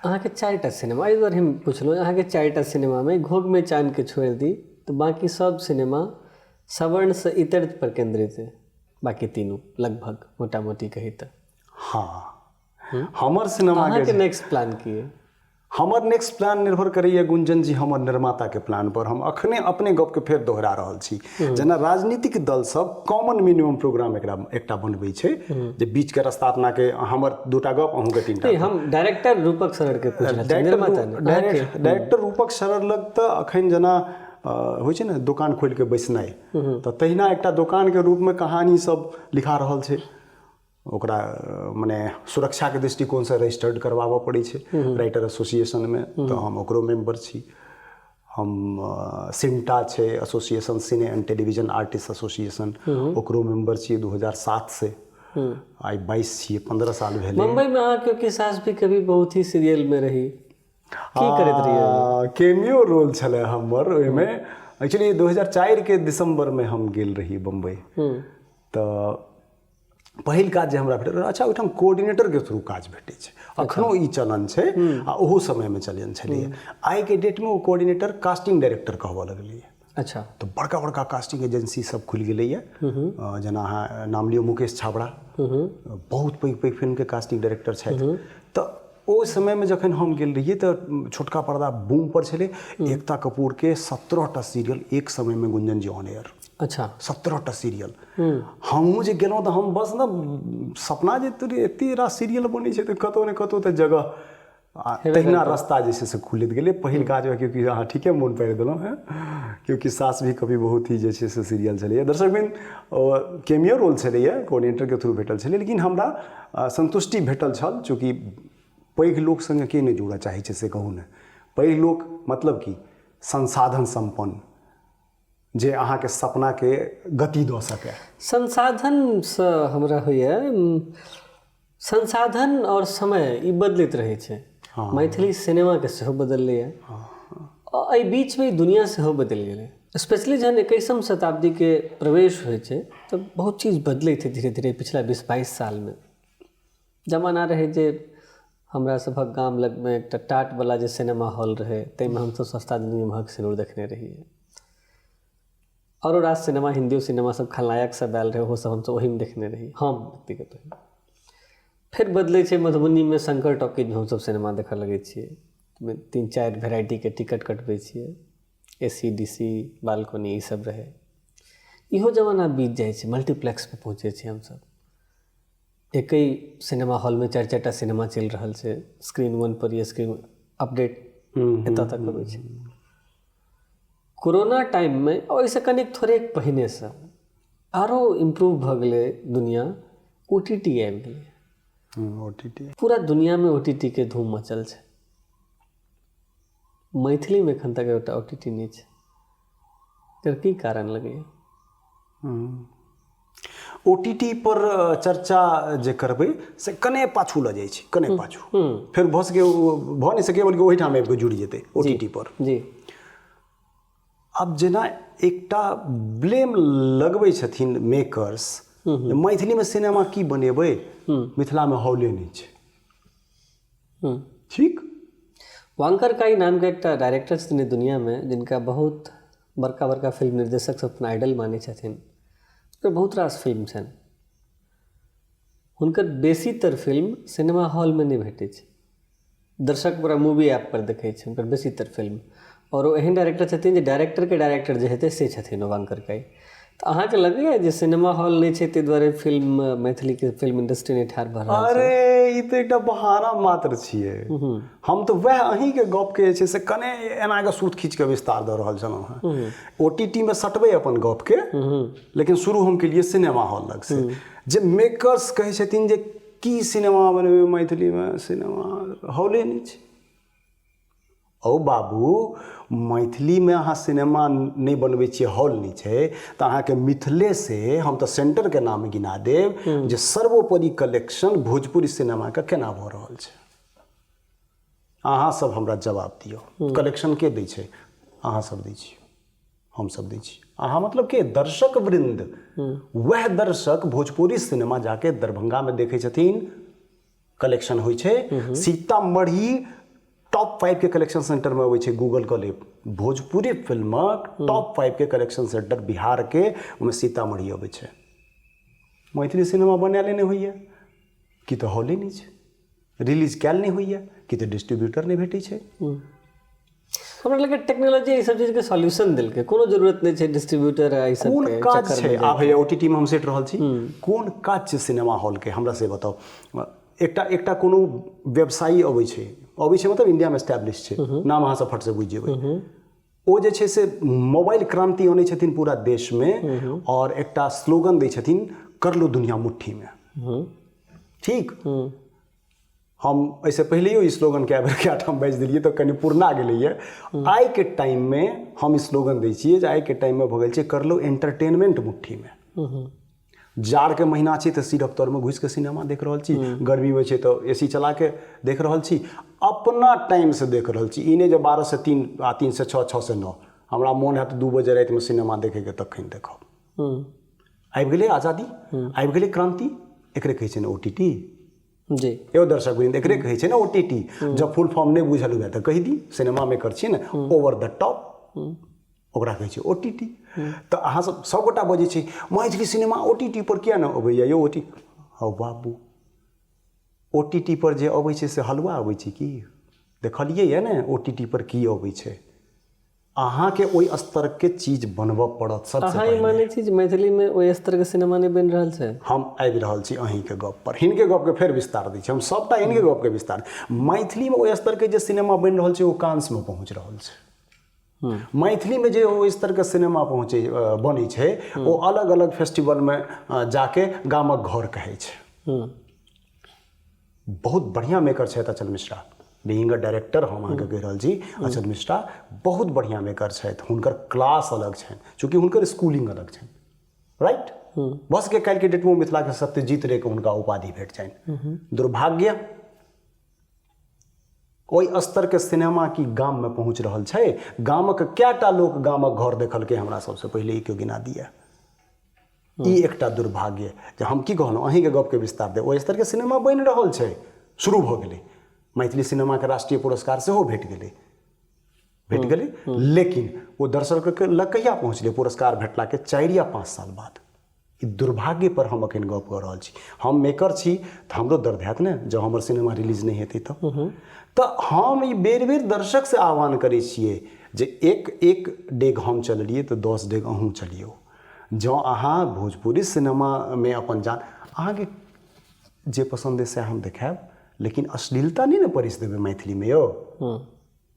A: अहाँके 4टा सिनेमा, एहि दुआरे हम पुछलहुँ, अहाँके 4टा सिनेमामे घोघमे चाँदके छोड़ि दी तऽ बाँकी सब सिनेमा सवर्णसँ इतर पर केन्द्रित है, बाँकी तीनू लगभग मोटा मोटी कही तऽ।
B: हाँ, हमर सिनेमा
A: अहाँके नेक्स्ट प्लान की है?
B: हमर नेक्स्ट प्लान निर्भर करैए गुंजन जी हमर निर्माताके प्लान पर। हम अखने अपने गपके फेर दोहरा रहल छी, जेना राजनीतिक दल सब कॉमन मिनिमम प्रोग्राम एकरा एकटा बनबै छै जे बीचके रास्ता अपनाके, हमर दूटा गप अहूँके तीनटा।
A: हम डायरेक्टर रूपक सरर के पूछ रहल छी, निर्माता नहि।
B: डायरेक्टर रूपक सरर लग तऽ अखन जेना होइ छै ने दोकान खोलिके बैसनाइ, तऽ तहिना एकटा दोकानके रूपमे कहानी सब लिखा रहल छै। ओकरा मने सुरक्षाके दृष्टिकोणसँ रजिस्टर्ड करबाबऽ पड़ै छै राइटर एसोसिएशनमे, तऽ हम ओकरो मेम्बर छी। हम सिमटा छै association, cine and television artist association, ओकरो मेम्बर छियै 2007 से, आइ 22 छियै, 15 साल भेलै।
A: मुंबई में अहाँ क्योंकि सास भी कभी बहुत ही सीरियल में रही, की करैत रहियै?
B: केमियो रोल छलै हमर ओहिमे। एक्चुअली 2004 के दिसंबरमे हम गेल रही बम्बई, तऽ पहिल काज जे हमरा भेटल, अच्छा ओहिठाम कोऑर्डिनेटरके थ्रू काज भेटै छै, अखनो ई चलन छै आ ओहो समयमे चलन छलैए। आइके डेटमे ओ कोऑर्डिनेटर कास्टिंग डायरेक्टर कहबऽ लगलैए।
A: अच्छा।
B: तऽ बड़का बड़का कास्टिंग एजेंसी सब खुलि गेलैए, जेना अहाँ नाम लियौ मुकेश छाबड़ा, बहुत पैघ पैघ फिल्मके कास्टिंग डायरेक्टर छथि। तऽ ओहि समयमे जखन हम गेल रहियै तऽ छोटका पर्दा बूम पर छलै। एकता कपूरके 17टा सीरियल एक समयमे गुंजन जी ऑन एयर।
A: अच्छा।
B: 17टा सीरियल। हमहूँ जे गेलहुँ तऽ हम बस ने सपना जे तोरे एते रास सीरियल बनै छै तऽ कतहु ने कतहु तऽ जगह आ तहिना रास्ता जे छै से खुलैत गेलै। पहिल काज क्योंकि अहाँ ठीके मोन पाड़ि देलहुँ हेँ, क्योंकि सास भी कभी बहुत ही जे छै से सीरियल छलैए। दर्शकबिन केमियो रोल छलैए, कोऑर्डिनेटरके थ्रू भेटल छलै, लेकिन हमरा सन्तुष्टि भेटल छल। चूँकि पैघ लोक सङ्गे के नहि जुड़ऽ चाहै छै से कहू ने, पैघ लोक मतलब कि संसाधन सम्पन्न जे अहाँके सपनाके गति दऽ सकै।
A: संसाधनसँ हमरा होइए संसाधन आओर समय ई बदलैत रहै छै। मैथिली सिनेमाके सेहो बदललैए, एहि बीचमे ई दुनिया सेहो बदलि गेलै। स्पेशली जहन 21म शताब्दीके प्रवेश होइ छै तऽ बहुत चीज बदलैत छै धीरे धीरे। पिछला 20-22 सालमे जमाना रहै जे हमरा सभक गाम लगमे एकटा टाटवला जे सिनेमा हॉल रहै, ताहिमे हमसभ सस्ता जिन्दगी महक सिनूर देखने रहियै। आओरो रास सिनेमा, हिन्दियो सिनेमा सब खलनायक सब आयल रहै, ओहो सब हमसभ ओहीमे देखने रही हम व्यक्तिगत। फेर बदलै छै, मधुबनीमे शंकर टॉकीजमे हमसभ सिनेमा देखऽ लगै छियै। 3-4 वेराइटीके टिकट कटबै छियै, ए सी डी सी बालकनी ई सब रहै। इहो जमाना बीत जाइ छै, मल्टीप्लेक्सपर पहुँचै छियै हमसभ। एकै सिनेमा हॉलमे 4-4टा सिनेमा चलि रहल छै, स्क्रीन 1 पर या स्क्रीन अपडेट एतऽ तक अबै छै। कोरोना टाइममे ओहिसँ कनिक थोड़ेक पहिनेसँ आरो इम्प्रूव भऽ गेलै दुनिया, ओ टी टी आबि गेलै।
B: ओ टी टी
A: पूरा दुनियामे ओ टी टी के धूम मचल छै। मैथिलीमे एखन तक एकटा ओ टी टी नहि छै, एकर की कारण लगैए?
B: ओ टी टी पर चर्चा जे करबै से कने पाछू लऽ जाइ छै, कने पाछू फेर भऽ सकै, भऽ नहि सकै बल्कि ओहिठाम आबि कऽ जुड़ि जेतै ओ टी टी पर।
A: जी।
B: आब जेना एकटा ब्लेम लगबै छथिन मेकर्स, मैथिलीमे सिनेमा की बनेबै, मिथिलामे हॉले नहि छै। ठीक।
A: वांकर काई नामके एकटा डायरेक्टर छथिन दुनियामे, जिनका बहुत बड़का बड़का फिल्म निर्देशक सब अपन आइडल मानै छथिन। हुनकर बहुत रास फिल्म छनि, हुनकर बेसीतर फिल्म सिनेमा हॉलमे नहि भेटै छै, दर्शक पूरा मूवी ऐप पर देखै छै हुनकर बेसीतर फिल्म। आओर ओ एहन डायरेक्टर छथिन जे डायरेक्टरके डायरेक्टर जे हेतै से छथिन ओ वांकर काई। तऽ अहाँके लगैए जे सिनेमा हॉल नहि छै ताहि दुआरे फिल्म मैथिलीके फिल्म इंडस्ट्री नहि ठाढ़ भऽ रहल छै?
B: अरे ई तऽ एकटा बहाना मात्र छियै। हम तऽ वएह अहीँके गपके जे छै से कने एना कऽ सूत खींच कऽ विस्तार दऽ रहल छलहुँ हेँ। ओ टी टी मे सटबै अपन गपके, लेकिन शुरू हम केलियै सिनेमा हॉल लगसँ, जे मेकर्स कहै छथिन जे की सिनेमा बनेबै मैथिलीमे, सिनेमा हॉले नहि छै। औ बाबू, मैथिलीमे अहाँ सिनेमा नहि बनबै छियै, हॉल नहि छै, तऽ अहाँके मिथिले से हम तऽ सेंटरके नाम गिना देब जे सर्वोपरि कलेक्शन भोजपुरी सिनेमाके केना भऽ रहल छै। अहाँ सब हमरा जवाब दियौ, कलेक्शन के दै छै? अहाँ सब दै छियै, हम सब दै छी। अहाँ मतलब के? दर्शक वृंद। वएह दर्शक भोजपुरी सिनेमा जाके दरभंगामे देखै छथिन, कलेक्शन होइ छै। सीतामढ़ी टॉप 5 के कलेक्शन सेंटरमे अबै छै, गूगल कऽ लेब, भोजपुरी फिल्मक टॉप 5 के कलेक्शन सेंटर बिहारके, ओहिमे सीतामढ़ी अबै छै। मैथिली सिनेमा बनायले नहि होइए कि तऽ हॉले नहि छै। रिलीज कयल नहि होइए, कि तऽ डिस्ट्रीब्यूटर नहि भेटै छै।
A: हमरा लगै टेक्नोलॉजी एहि सब चीजके सॉल्यूशन देलकै, कोनो जरूरत नहि छै डिस्ट्रीब्यूटर आ एहि सब
B: कोन काज छै। आब हैया ओटीटी मे हम सेट रहल छी, कोन काज छै सिनेमा हॉलके, हमरा से बताउ। एकटा एकटा कोनो व्यवसायी अबै छै, अबै छै मतलब इंडियामे एस्टैब्लिश छै, नाम अहाँ सब फट से बुझि जेबै, ओ जे छै से मोबाइल क्रांति अनै छथिन पूरा देशमे और एकटा स्लोगन दै छथिन, कर लो दुनिया मुट्ठीमे। ठीक, हम एहिसँ पहिलैयो ई स्लोगन कए बेर कए ठाम बाजि देलियै तऽ कनि पुरना गेलैए। आइके टाइममे हम स्लोगन दै छियै जे आइके टाइममे भऽ गेल छै कर लो एंटरटेनमेंट मुट्ठीमे। जाड़के महीना छै तऽ सीढ़क तरमे घुसिके सिनेमा देख रहल छी, गर्मीमे छै तऽ ए सी चलाके देख रहल छी, अपना टाइमसँ देख रहल छी। ई नहि जे 12 से 3 आ 3 से 6, 6 से 9, हमरा मोन हैत 2 बजे रातिमे सिनेमा देखैके तखन देखब। आबि गेलै आजादी, आबि गेलै क्रान्ति, एकरे कहै छै ने ओ टी टी।
A: जी
B: एगो दर्शक वृंद, एकरे कहै छै ने ओ टी टी। जब फुल फॉर्म नहि बुझल हुए तऽ कहि दी, सिनेमा मेकर छियै ने, ओवर द टॉप, ओकरा कहै छै ओ टी टी। तऽ अहाँ सब सबगोटा बजै छै Maithili cinema O T T पर किया नहि अबैया यौ? ओ टी, हौ बाबू, ओ टी टी पर जे अबै छै से हलुआ अबै छै की? देखलियै यऽ ने ओ टी टी पर की अबै छै? अहाँके ओहि स्तरके चीज बनबऽ पड़त सबसँ।
A: अहाँ ई मानै छी जे मैथिलीमे ओहि स्तरके सिनेमा नहि बनि रहल छै?
B: हम आबि रहल छी अहीँके गप पर, हिनके गपके फेर विस्तार दै छी हम, सभटा हिनके गपके विस्तार। मैथिलीमे ओहि स्तरके जे सिनेमा बनि रहल छै ओ कांसमे पहुँच रहल छै। मैथिलीमे जे ओहि स्तरके सिनेमा पहुँचै बनै छै ओ अलग अलग फेस्टिवलमे जाके गामक घर कहै छै। बहुत बढ़िआँ मेकर छथि Achal Mishra, being a director हम अहाँके कहि रहल छी, अचल मिश्रा बहुत बढ़िआँ मेकर छथि, हुनकर क्लास अलग छनि, चूँकि हुनकर स्कूलिंग अलग छनि, राइट। भऽ सकै काल्हिके डेटमे मिथिलाके सत्यजीत रेके हुनका उपाधि भेट जानि। दुर्भाग्य ओहि स्तरके सिनेमा की गाममे पहुँच रहल छै? गामक कएटा लोक गामक घर देखलकै हमरा सबसँ पहिले ई केओ गिना दिअ। ई एकटा दुर्भाग्य जे हम की कहलहुँ, अहीँके गपके विस्तार देब, ओहि स्तरके सिनेमा बनि रहल छै, शुरू भऽ गेलै, मैथिली सिनेमाके राष्ट्रीय पुरस्कार सेहो भेट गेलै, भेट गेलै, लेकिन ओ दर्शकके लग कहिया पहुँचलै? पुरस्कार भेटलाके 4 या 5 साल बाद। ई दुर्भाग्य पर हम अखन गप कऽ रहल छी। हम मेकर छी तऽ हमरो दर्द हैत ने जँ हमर सिनेमा रिलीज नहि हेतै तऽ। तऽ हम ई बेर बेर दर्शकसँ आह्वान करै छियै जे एक एक डेग हम चललियै तऽ 10 डेग अहूँ चलियौ। जँ अहाँ भोजपुरी सिनेमामे अपन जान, अहाँके जे पसन्द अइ सएह हम देखायब, लेकिन अश्लीलता नहि ने परसि देबै मैथिलीमे यौ।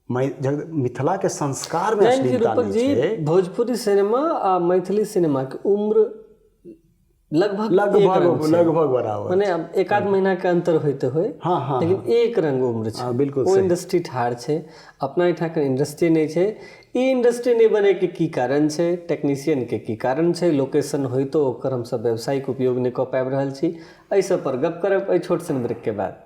B: मिथिलाके संस्कारमे अश्लीलता
A: नहि छै। भोजपुरी सिनेमा आ मैथिली सिनेमाके उम्र लगभग
B: लगभग लगभग बराबर,
A: माने एक आध महीना के अंतर होते होय,
B: हाँ, हाँ,
A: लेकिन एक रंग उम्र छै।
B: बिल्कुल।
A: ओ इंडस्ट्री ठाढ़ छै, अपना एहिठाम के इंडस्ट्री नहि छै। ई इंडस्ट्री नहि बने के की कारण छै? टेक्नीशियन के की कारण छै? लोकेशन होइतो ओकर हमसब व्यावसायिक उपयोग नहि कऽ पाबि रहल छी। एहि सब पर गप करब एहि छोट सन ब्रेक के बाद।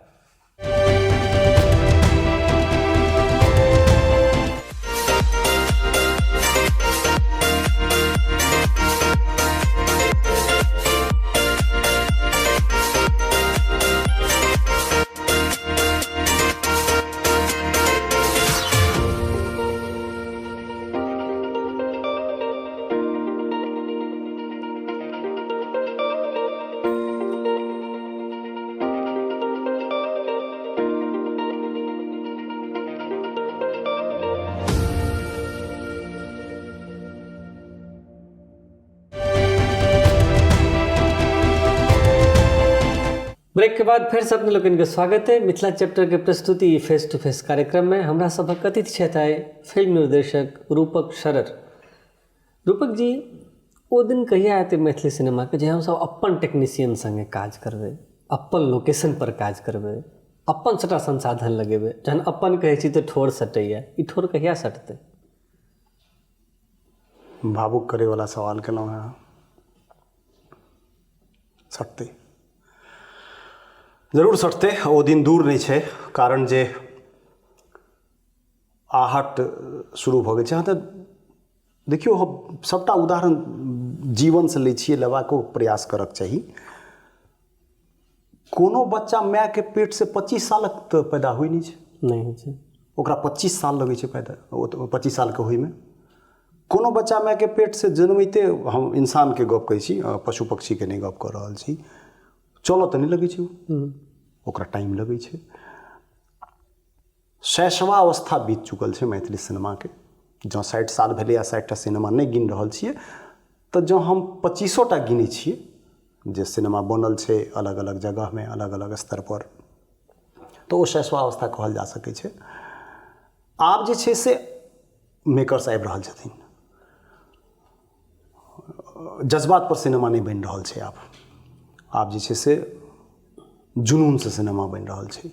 A: ब्रेक के बाद फेर से अपने लोकनि के स्वागत है मिथिला चैप्टर के प्रस्तुति फेस टू फेस कार्यक्रम में। हमरा सभक अतिथि छथि आइ फिल्म निर्देशक रूपक शरर। रूपक जी, ओ दिन कहिया एतै मैथिली सिनेमाके जे हमसभ अपन टेक्नीशियन सङ्गे काज करबै, अपन लोकेशनपर काज करबै, अपन सभटा संसाधन लगेबै? जहन अपन कहै छी तऽ ठोर सटैए, ई ठोर कहिया सटतै?
B: भावुक करैवला सवाल केलहुँ हेँ। सटतै, जरूर सटतै, ओ दिन दूर नहि छै, कारण जे आहट शुरू भऽ गेल छै। अहाँ तऽ देखियौ, हम सभटा उदाहरण जीवनसँ लै छियै, लेबाको प्रयास करक चाही। कोनो बच्चा मायके पेटसँ 25 सालक तऽ पैदा होइ नहि छै,
A: नहि होइ छै,
B: ओकरा 25 साल लगै छै पैदा, 25 सालके होइमे। कोनो बच्चा मायके पेटसँ जनमिते, हम इंसानके गप कहै छी, पशु पक्षीके नहि गप कऽ रहल छी, चलऽ तऽ नहि लगै छै ओ, ओकरा टाइम लगै छै। शैशवावस्था बीत चुकल छै मैथिली सिनेमाके। जँ 60 साल भेलै आ 60टा सिनेमा नहि गिन रहल छियै, तऽ जँ हम 25टा गिनै छियै जे सिनेमा बनल छै अलग अलग जगहमे, अलग अलग स्तरपर, तऽ ओ शैशवावस्था कहल जा सकै छै। आब जे छै से मेकर्स आबि रहल छथिन, जज्बात पर सिनेमा नहि बनि रहल छै। आब जे छै से जुनूनसँ सिनेमा बनि रहल छै।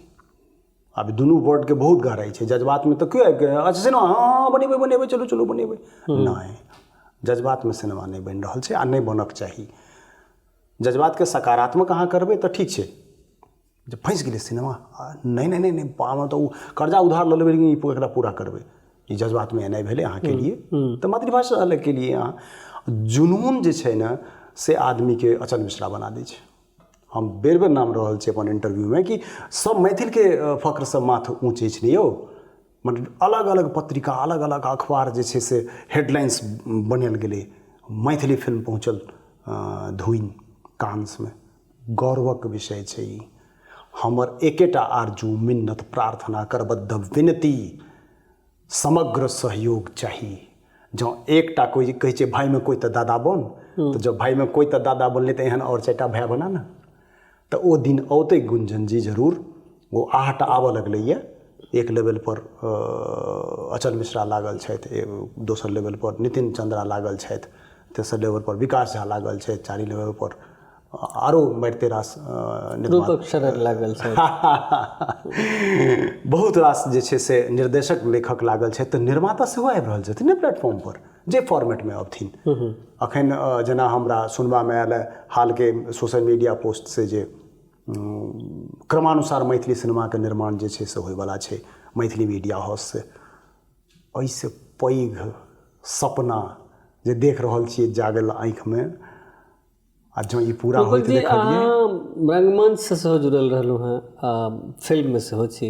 B: आब दुनू वर्डके बहुत गहराइ छै। जज्बातमे तऽ केओ आबि कऽ अच्छा सिनेमा, हँ हँ बनेबै बनेबै, चलू चलू बनेबै, नहि, जज्बातमे सिनेमा नहि बनि रहल छै आ नहि बनक चाही। जज्बातके सकारात्मक अहाँ करबै तऽ ठीक छै। जे फँसि गेलै सिनेमा, नहि नहि नहि नहि पामे तऽ ओ कर्जा उधार लऽ लेबै, लेकिन ई एकरा पूरा करबै, ई जज्बातमे एनाइ भेलै अहाँके लिए, तऽ मातृभाषा अलगके लिए अहाँ जुनून जे छै ने से आदमीके अचल मिश्रा बना दै छै। हम बेर बेर नाम रहल छी अपन इंटरव्यूमे कि सब मैथिलके फक्रसँ माथ ऊँच अछि ने यौ। मतलब अलग अलग पत्रिका, अलग अलग अखबार जे छै से हेडलाइन्स बनायल गेलै, मैथिली फिल्म पहुँचल धुनि कांसमे। गौरवक विषय छै ई। हमर एकेटा आरजू, मिन्नत, प्रार्थना, करबद्ध विनती, समग्र सहयोग चाही। जँ एकटा कोइ कहै छै भाइमे कोइ तऽ दादा बन, तऽ जँ भाइमे कोइ तऽ दादा बनलै तऽ एहन आओर 4टा भाय बना ने, तऽ ओ दिन औतै गुंजन जी जरूर। ओ आहट आबऽ लगलैए। एक लेवलपर अचल मिश्रा लागल छथि, दोसर लेवलपर नितिन चन्द्रा लागल छथि, तेसर लेवलपर विकास झा लागल छथि, चारि लेवलपर आरो मारिते रास
A: रूपक शरण लागल छथि,
B: बहुत रास जे छै से निर्देशक लेखक लागल छथि, तऽ निर्माता सेहो आबि रहल छथिन ने प्लेटफॉर्मपर, जे फॉर्मेटमे अबथिन। अखन जेना हमरा सुनबामे आयल हालके सोशल मीडिया पोस्टसँ जे क्रमानुसार मैथिली सिनेमाके निर्माण जे छै से होइवला छै मैथिली मीडिया हाउससँ। एहिसँ पैघ सपना जे देख रहल छियै जागल आँखिमे, आ जँ ई पूरा होइत देखलियै।
A: अहाँ रंगमंचसँ सेहो जुड़ल रहलहुँ हेँ आ फिल्ममे सेहो छी।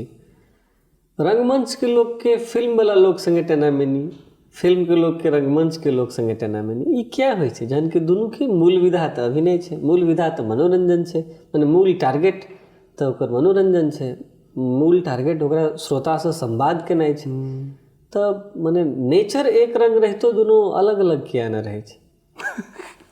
A: रंगमंचके लोकके फिल्मवला लोक सङ्गे टेना-मेनी, फिल्मके लोकके रंगमंचके लोक सङ्गे टेना-मेनी, ई किया होइ छै? जहन कि दुनूके मूल विधा तऽ अभिनय छै, मूल विधा तऽ मनोरञ्जन छै, मने मूल टारगेट तऽ ओकर मनोरञ्जन छै, मूल टारगेट ओकरा श्रोतासँ संवाद केनाइ छै, तऽ मने नेचर एक रङ्ग रहितो दुनू अलग अलग किया ने रहै छै?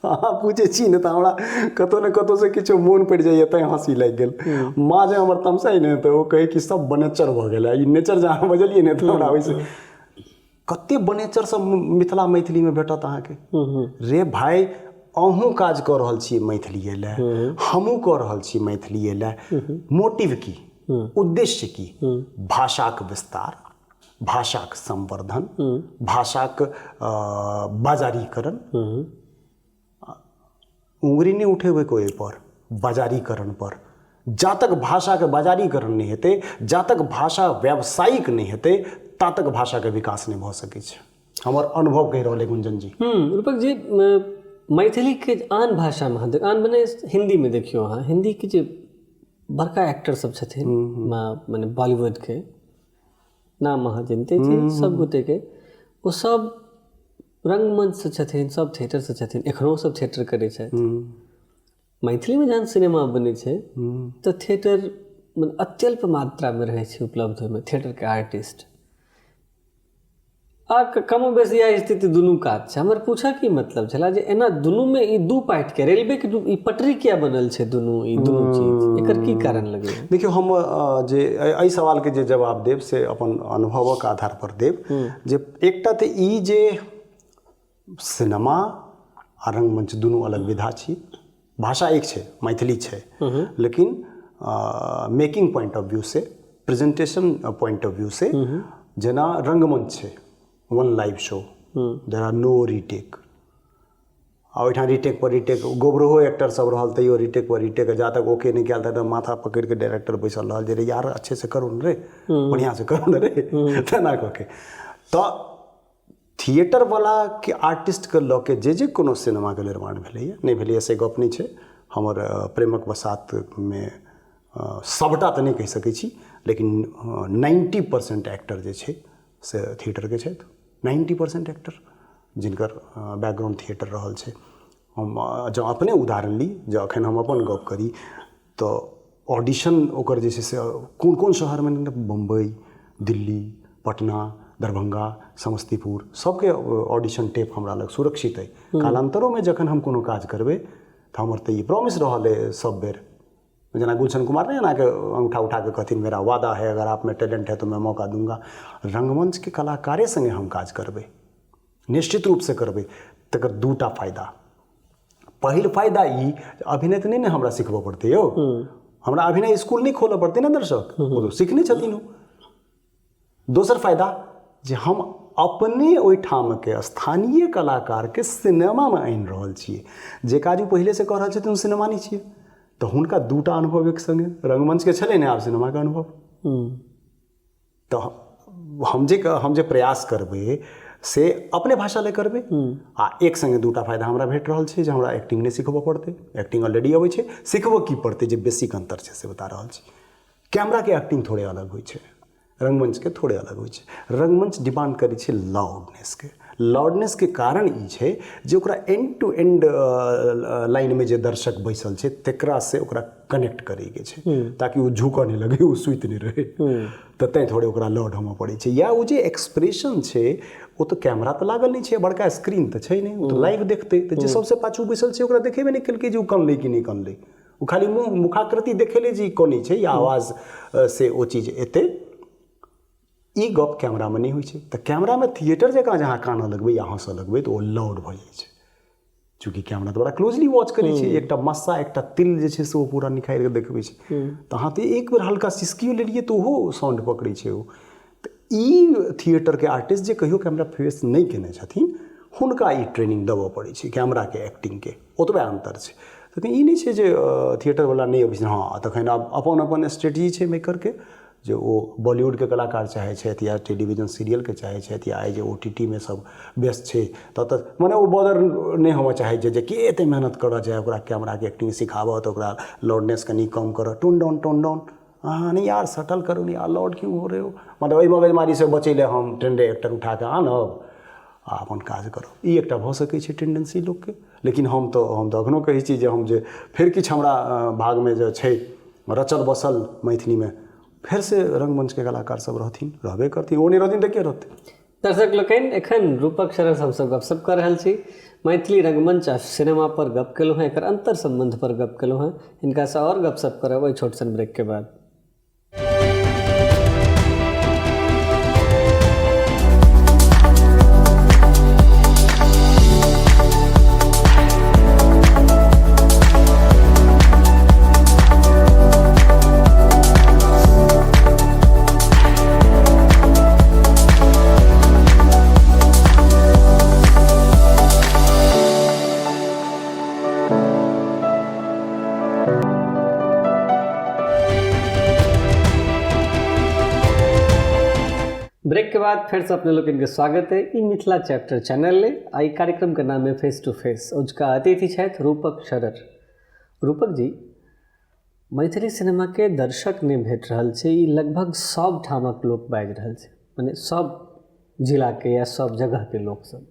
B: अहाँ पूछै छी ने तऽ हमरा कतहु ने कतहुसँ किछो मोन पड़ि जाइए, तैँ हँसी लागि गेल। माँ जे हमर तमसाइ ने तऽ ओ कहै कि सब बनेचर भऽ गेल। ई नेचर जे अहाँ बजलियै ने तऽ हमरा ओहिसँ कते बनेचर सब मिथिला मैथिलीमे भेटत अहाँके। रे भाय, अहूँ काज कऽ रहल छियै मैथिलीए लए, हमहूँ कऽ रहल छी मैथिलीए लए। मोटिव की, उद्देश्य की? भाषाक विस्तार, भाषाक संवर्धन, भाषाक बाजारीकरण। उंगरी नहि उठेबै कोइ एहिपर बाजारीकरण पर। जा तक भाषाके बाजारीकरण नहि हेतै, जा तक भाषा व्यावसायिक नहि हेतै, ता तक भाषाके विकास नहि भऽ सकै छै। हमर अनुभव कहि रहल अइ गुंजन जी।
A: रूपक जी, मैथिलीके आन भाषामे अहाँ, आन मने हिन्दीमे देखियौ अहाँ, हिन्दीके जे बड़का एक्टर सब छथिन, मने बॉलीवुडके नाम अहाँ जनिते छी सब गोटेके, ओ सब रङ्गमञ्चसँ छथिन, सब थिएटरसँ छथिन, एखनो सब थिएटर करै छथि। मैथिलीमे जहन सिनेमा बनै छै तऽ थिएटर मने अत्यल्प मात्रामे रहै छै उपलब्ध ओहिमे थिएटरके आर्टिस्ट, आ कमो बेसी इएह स्थिति दुनू कात छै। हमर पूछऽ की मतलब छलै जे एना दुनूमे ई दू पार्टके रेलवेके ई पटरी किया बनल छै दुनू, ई दुनू चीज, एकर की कारण लगैए?
B: देखियौ, हम जे एहि सवालके जे जवाब देब से अपन अनुभवक आधार पर देब। जे एकटा तऽ ई जे सिनेमा आ रङ्गमञ्च दुनू अलग विधा छी, भाषा एक छै, मैथिली छै, लेकिन मेकिंग पॉइंट ऑफ व्यू से, प्रेजेंटेशन पॉइंट ऑफ व्यू से, जेना रङ्गमञ्च छै one live show, there are no retake, आ ओहिठाम रिटेक पर रिटेक, गोबरहो एक्टर सब रहल तैयो रिटेक पर रिटेक, जा तक ओके नहि कयल तक माथा पकड़ि कऽ डायरेक्टर बैसल रहल जे रे यार अच्छे से करू ने रे, बढ़िआँ से करू ने रे, तेना कऽ के। तऽ थिएटरवलाके आर्टिस्टके लऽ के जे जे कोनो सिनेमाके निर्माण भेलैए, नहि भेलैए से गप नहि छै। हमर प्रेमक बसातमे सभटा तऽ नहि कहि सकै छी, लेकिन 90% एक्टर जे छै से थिएटरके छथि, 90% एक्टर जिनकर बैकग्राउंड थिएटर रहल छै। हम जँ अपने उदाहरण ली, जँ एखन हम अपन गप करी तऽ ऑडिशन ओकर जे छै से कोन कोन शहरमे, बम्बइ, दिल्ली, पटना, दरभंगा, समस्तीपुर सबके ऑडिशन टेप हमरा लग सुरक्षित अइ। कालान्तरोमे जखन हम कोनो काज करबै तऽ हमर तऽ ई प्रॉमिस रहल अइ सब बेर, जेना गुलशन कुमार नहि एनाके अंगूठा उठाके कहथिन मेरा वादा है अगर आप में टैलेंट है तो मैं मौका दूंगा। रंगमंचके कलाकारे सङ्गे हम काज करबै, निश्चित रूपसँ करबै। तकर दूटा फायदा। पहिल फायदा ई, अभिनय तऽ नहि ने हमरा सिखबऽ पड़तै यौ, हमरा अभिनय स्कूल नहि खोलऽ पड़तै ने दर्शक, ओ तऽ सिखने छथिन ओ। दोसर फायदा जे हम अपने ओहिठामके स्थानीय कलाकारके सिनेमामे आनि रहल छियै, जे काज ओ पहिलेसँ कऽ रहल छथिन ओ सिनेमा नहि छियै, तऽ हुनका दूटा अनुभव एक सङ्गे, रङ्गमञ्चके छलै ने, आब सिनेमाके अनुभव। तऽ हम जे प्रयास करबै से अपने भाषा लए करबै, आ एक सङ्गे दूटा फायदा हमरा भेट रहल छै जे हमरा एक्टिंग नहि सिखबऽ पड़तै, एक्टिंग ऑलरेडी अबै छै, सिखबऽ की पड़तै जे बेसिक अन्तर छै से बता रहल छी। कैमराके एक्टिंग थोड़े अलग होइ छै, रङ्गमञ्चके थोड़े अलग होइ छै। रङ्गमञ्च डिमांड करै छै लाउडनेसके। लाउडनेसके कारण ई छै जे ओकरा एंड टू एंड लाइनमे जे दर्शक बैसल छै तकरासँ ओकरा कनेक्ट करैके छै, ताकि ओ झुकऽ नहि लगै, ओ सुति नहि रहै, तऽ तैँ थोड़े ओकरा लाउड होमऽ पड़ै छै। या ओ जे एक्सप्रेशन छै ओ तऽ कैमरा तऽ लागल नहि छै, बड़का स्क्रीन तऽ छै नहि, ओ तऽ लाइव देखतै, तऽ जे सबसँ पाछू बैसल छै ओकरा देखेबे नहि केलकै जे ओ कनलै कि नहि कनलै, ओ खाली मुँह मुखाकृति देखेलै जे ई कनै छै या आवाज से ओ चीज एतै। ई गप कैमरामे नहि होइ छै। तऽ कैमरामे थिएटर जकाँ जे अहाँ कानऽ लगबै या हँसऽ लगबै तऽ ओ लाउड भऽ जाइ छै, चूँकि कैमरा तऽ बड़ा क्लोजली वॉच करै छै, एकटा मस्सा एकटा तिल जे छै से ओ पूरा निखारि कऽ देखबै छै। तऽ अहाँ तऽ एक बेर हल्का सिसकियो लेलियै तऽ ओहो साउंड पकड़ै छै ओ। तऽ ई थिएटरके आर्टिस्ट जे कहियो कैमरा फेस नहि केने छथिन हुनका ई ट्रेनिंग देबऽ पड़ै छै कैमराके एक्टिंगके, ओतबे अन्तर छै। तखन ई नहि छै जे थिएटरवला नहि अबै छै। हँ, तखन आब अपन अपन स्ट्रेटजी छै मेकरके, जे ओ बॉलीवुडके कलाकार चाहै छथि या टेलीविजन सीरियलके चाहै छथि या आइ जे ओ टी टी मे सब व्यस्त छै तऽ मने ओ बॉदर नहि होमऽ चाहै छै जे के एतेक मेहनत करऽ जाय ओकरा कैमराके एक्टिंग सिखाबऽ तऽ ओकरा लाउडनेस कनि कम करऽ, टोन डाउन टोन डाउन, अहाँ नहीं यार सटल करू नहीं यार लाउड क्यों हो रहे हो, मतलब एहि मगजमारीसँ बचै लए हम ट्रेंडे एक्टर उठाकऽ आनब आ अपन काज करब। ई एकटा भऽ सकै छै टेंडेंसी लोकके। लेकिन हम तऽ एखनो कहै छी जे हम जे फेर किछु हमरा भागमे जे छै रचल बसल मैथिलीमे फेरसँ रङ्गमञ्चके कलाकार सब रहथिन, रहबे करथिन, ओ नहि रहथिन तऽ के रहतै।
A: दर्शक लोकनि, एखन रूपक शरण हमसभ गपशप कऽ रहल छी, मैथिली रंगमंच आ सिनेमा पर गप केलहुँ हेँ, एकर अंतर संबंध पर गप केलहुँ हेँ। हिनकासँ आओर गपशप करब एहि छोट सन ब्रेक के बाद। ब्रेक के बाद फिर से अपने लोग इनके स्वागत है ई मिथिला चैप्टर चैनल ले आ ई कार्यक्रम के नाम है फेस टू फेस। उजका अतिथि छथि रूपक शरर। रूपक जी, मैथिली सिनेमाके दर्शक नहि भेट रहल छै, ई लगभग सब ठामक लोक बाजि रहल छै, मने सब जिलाके या सब जगहके लोकसब।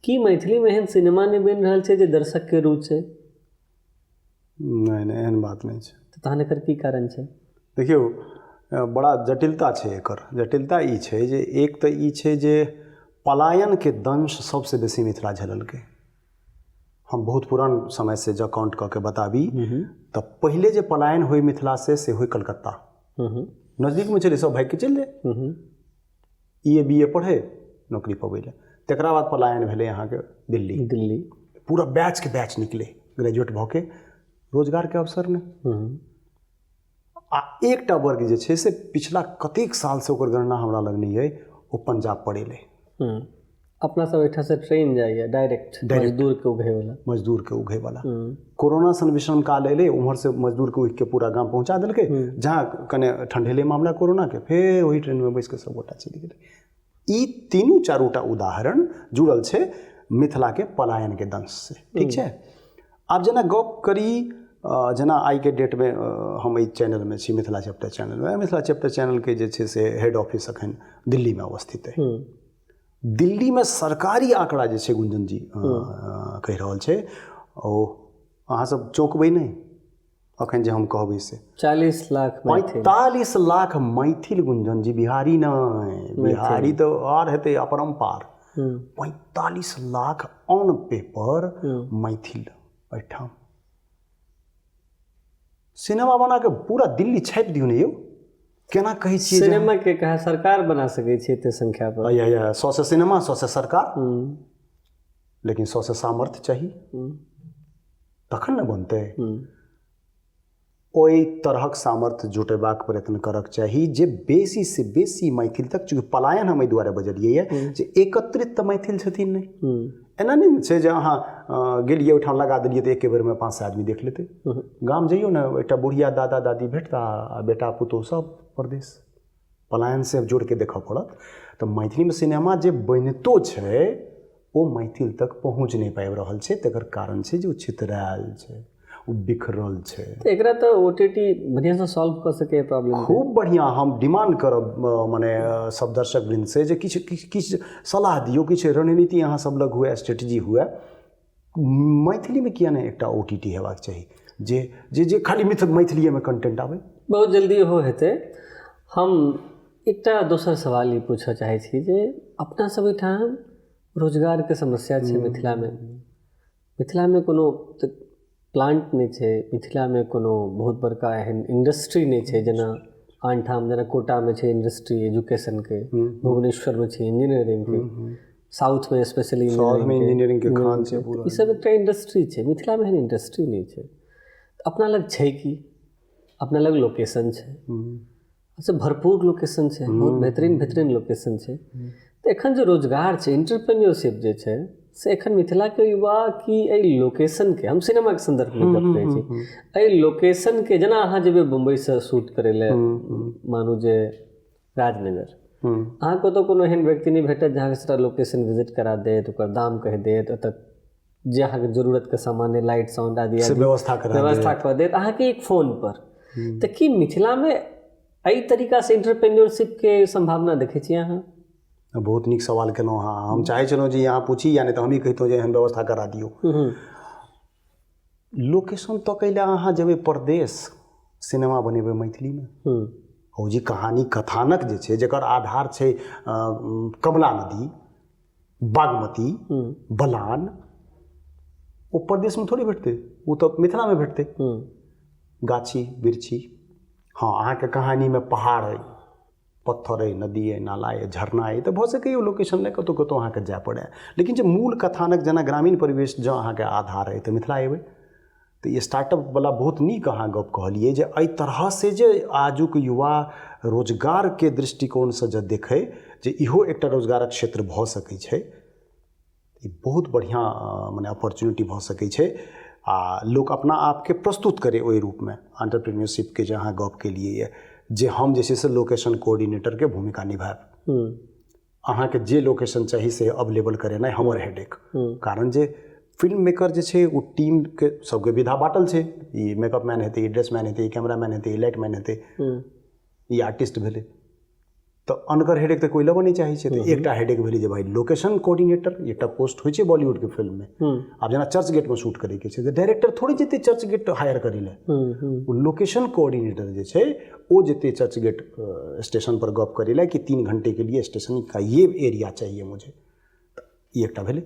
A: की मैथिलीमे एहन सिनेमा नहि बनि रहल छै जे दर्शकके रुचै?
B: नहि नहि, एहन बात नहि छै।
A: तऽ तहन एकर की कारण छै?
B: देखियौ, बड़ा जटिलता छै एकर। जटिलता ई छै जे एक तऽ ई छै जे पलायनके दंश सबसँ बेसी मिथिला झेललकै। हम बहुत पुरान समयसँ जँ काउंट कऽ के बताबी तऽ पहिले जे पलायन होइ मिथिलासँ से होइ कलकत्ता, नजदीकमे छलै, सब भागिके चलि जाइ, ई ए बी ए पढ़ै, नौकरी पबै लए। तकरा बाद पलायन भेलै अहाँके दिल्ली।
A: दिल्ली
B: पूरा बैचके बैच निकलै ग्रेजुएट भऽ के, रोजगारके अवसर नहि। आ एकटा वर्ग जे छै से पिछला कतेक सालसँ ओकर गणना हमरा लग नहि अइ, ओ पंजाब पड़ेलै।
A: अपना सब एहिठामसँ ट्रेन जाइए डायरेक्ट मजदूरके उघैवला,
B: मजदूरके उघैवला। कोरोना सन विषम काल एलै, उम्हरसँ मजदूरके उघिके पूरा गाम पहुँचा देलकै, जहाँ कने ठंडेलै मामला कोरोनाके, फेर ओहि ट्रेनमे बैसिके सब गोटा चलि गेलै। ई तीनू चारूटा उदाहरण जुड़ल छै मिथिलाके पलायनके दंशसँ। ठीक छै, आब जेना गप करी, जेना आइके डेटमे हम एहि चैनलमे छी, मिथिला चैप्टर चैनलमे। मिथिला चैप्टर चैनलके जे छै से हेड ऑफिस एखन दिल्लीमे अवस्थित अइ। दिल्लीमे सरकारी आंकड़ा जे छै गुंजन जी कहि रहल छै, ओ अहाँसब चौंकबै नहि, अखन जे हम कहबै से
A: 40 लाख मैथिल।
B: 45 लाख मैथिल गुंजन जी, बिहारी नहि, बिहारी तऽ आर हेतै अपरम्पार। 45 लाख ऑन पेपर मैथिल एहिठाम सिनेमा बना कऽ पूरा दिल्ली छापि दियौ ने यौ। केना कहै छियै?
A: सिनेमा के कहा सरकार बना सकै छै एते संख्या पर?
B: 100 से सिनेमा, 100 से सरकार, लेकिन 100 से सामर्थ्य चाही तखन ने बनतै। ओहि तरहक सामर्थ्य जुटेबाक प्रयत्न करक चाही जे बेसी से बेसी मैथिल तक, चूँकि पलायन हम एहि दुआरे बजलियै जे एकत्रित तऽ मैथिल छथिन नहि। एना नहि छै जे अहाँ गेलियै ओहिठाम लगा देलियै तऽ एके बेरमे 500 आदमी देख लेतै। गाम जइयौ ने, एकटा बुढ़िया दादा दादी भेटता आ बेटा पुतोहु सब परदेश। पलायन से जोड़िके देखऽ पड़त। तऽ मैथिलीमे सिनेमा जे बनितो छै ओ मैथिल तक पहुँच नहि पाबि रहल छै, तकर कारण छै जे ओ छितरायल छै, ओ बिखरल छै।
A: तऽ एकरा तऽ ओ टी टी बढ़िआँसँ सॉल्व कऽ सकैए प्रॉब्लम।
B: खूब बढ़िआँ। हम डिमांड करब मने सब दर्शक वृन्दसँ जे किछु किछु किछु सलाह दियौ, किछु रणनीति अहाँ सब लग हुए, स्ट्रेटजी हुए, मैथिलीमे किया नहि एकटा ओ टी टी हेबाक चाही जे जे जे खाली मैथिलीएमे कंटेंट आबै।
A: बहुत जल्दी ओहो हेतै। हम एकटा दोसर सवाल ई पूछऽ चाहै छी जे अपना सब एहिठाम रोजगारके समस्या छै मिथिलामे। मिथिलामे कोनो प्लांट नहि छै, मिथिलामे कोनो बहुत बड़का एहन इंडस्ट्री नहि छै जेना आनठाम, जेना कोटामे छै इंडस्ट्री एजुकेशनके, भुवनेश्वरमे छै इंजीनियरिंगके, साउथमे स्पेशली
B: इंजीनियरिंगके खान छै पूरा।
A: ई सब एकटा इंडस्ट्री छै। मिथिलामे एहन इंडस्ट्री नहि छै। अपना लग छै की? अपना लग लोकेशन छै, से भरपूर लोकेशन छै, बहुत बेहतरीन बेहतरीन लोकेशन छै। तऽ एखन जे रोजगार छै, एंटरप्रेन्योरशिप जे छै, से एखन मिथिलाके युवा की एहि लोकेशनके, हम सिनेमाके सन्दर्भमे गप करै छी, एहि लोकेशनके, जेना अहाँ जेबै बम्बइसँ शूट करै लए, मानू जे राजनगर, अहाँके ओतऽ कोनो एहन व्यक्ति नहि भेटत जे अहाँके सबटा लोकेशन विजिट करा देत, ओकर दाम कहि देत, ओतऽ जे अहाँके जरूरतके सामान अइ, लाइट साउंड आदि
B: आदि व्यवस्था करा
A: व्यवस्था कऽ देत अहाँके एक फोन पर। तऽ की मिथिलामे एहि तरीकासँ एंटरप्रेन्योरशिपके सम्भावना देखै छियै अहाँ?
B: बहुत नीक सवाल केलहुँ अहाँ। हम चाहै छलहुँ जे अहाँ पूछी, या नहि तऽ हमही कहितहुँ जे एहन व्यवस्था करा दियौ। लोकेशन तकै लए अहाँ जेबै परदेश, सिनेमा बनेबै मैथिलीमे? ओ जे कहानी कथानक जे छै, जकर आधार छै कमला नदी, बागमती, बलान, ओ परदेशमे थोड़े भेटतै, ओ तऽ मिथिलामे भेटतै। गाछी बिरछी, हँ अहाँके कहानीमे पहाड़ अइ, पत्थर अइ, नदी अइ, नाला अइ, झरना अइ, तऽ भऽ सकैए ओ लोकेशन लए कतहु कतहु अहाँके जाय पड़य। लेकिन जे मूल कथानक जेना ग्रामीण परिवेश जँ अहाँके आधार अइ तऽ मिथिला अयबै। तऽ ई स्टार्टअपवला बहुत नीक अहाँ गप कहलियै जे एहि तरहसँ जे आजुक युवा रोजगारके दृष्टिकोणसँ जँ देखै जे इहो एकटा रोजगारक क्षेत्र भऽ सकै छै, ई बहुत बढ़िआँ मने अपॉर्चुनिटी भऽ सकै छै आ लोक अपना आपके प्रस्तुत करै ओहि रूपमे। एंटरप्रेन्योरशिपके जे अहाँ गप केलियै यऽ जे हम जे छै से लोकेशन कोऑर्डिनेटरके भूमिका निभायब, अहाँके जे लोकेशन चाही से अवेलेबल करेनाइ हमर हेडेक। कारण जे फिल्म मेकर जे छै ओ टीमके सबके विधा बाँटल छै, ई मेकअप मैन हेतै, ई ड्रेस मैन हेतै, ई कैमरा मैन हेतै, ई लाइट मैन हेतै, ई आर्टिस्ट भेलै। तऽ अनकर हेडेक तऽ कोइ लेबऽ नहि चाहै छै। तऽ एकटा हेडेक भेलै जे भाइ लोकेशन कोऑर्डिनेटर एकटा पोस्ट होइ छै बॉलीवुडके फिल्ममे। आब जेना चर्च गेटमे शूट करैके छै तऽ डायरेक्टर थोड़े जेतै चर्च गेट हायर करै लए, ओ लोकेशन कोऑर्डिनेटर जे छै ओ जेतै चर्च गेट स्टेशन पर गप करै लए कि 3 घंटे के लिए स्टेशन का ये एरिया चाहिए मुझे। तऽ ई एकटा भेलै।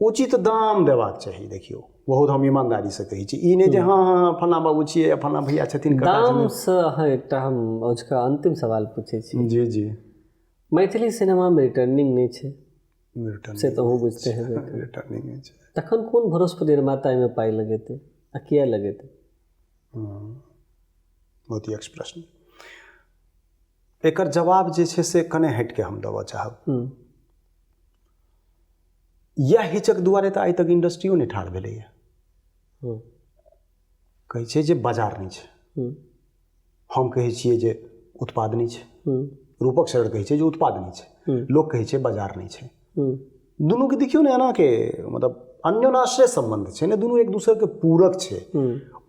B: उचित दाम देबाक चाही। देखियौ, बहुत हम ईमानदारीसँ कहै छी, ई नहि जे हँ हँ फल्लाँ बाबू छियै या फल्लाँ भैया छथिन।
A: दामसँ अहाँ एकटा हम अजुका अन्तिम सवाल पूछै छी।
B: जी जी।
A: मैथिली सिनेमामे रिटर्निंग नहि छै, से तऽ अहूँ बुझते हेबै।
B: रिटर्निंग नहि छै,
A: तखन कोन भरोस पर निर्माता एहिमे पाइ लगेतै आ किया लगेतै?
B: बहुत ही अच्छा प्रश्न। एकर जवाब जे छै से कने हटिके हम देबऽ चाहब। इएह हिचक दुआरे तऽ आइ तक इंडस्ट्रियो नहि ठाढ़ भेलैए। कहै छै जे बाजार नहि छै, हम कहै छियै जे उत्पाद नहि छै, रूपक सर कहै छै जे उत्पाद नहि छै, लोक कहै छै बाजार नहि छै। दुनूके देखियौ ने, एनाके मतलब अन्योनाश्रय सम्बन्ध छै ने, दुनू एक दोसरके पूरक छै।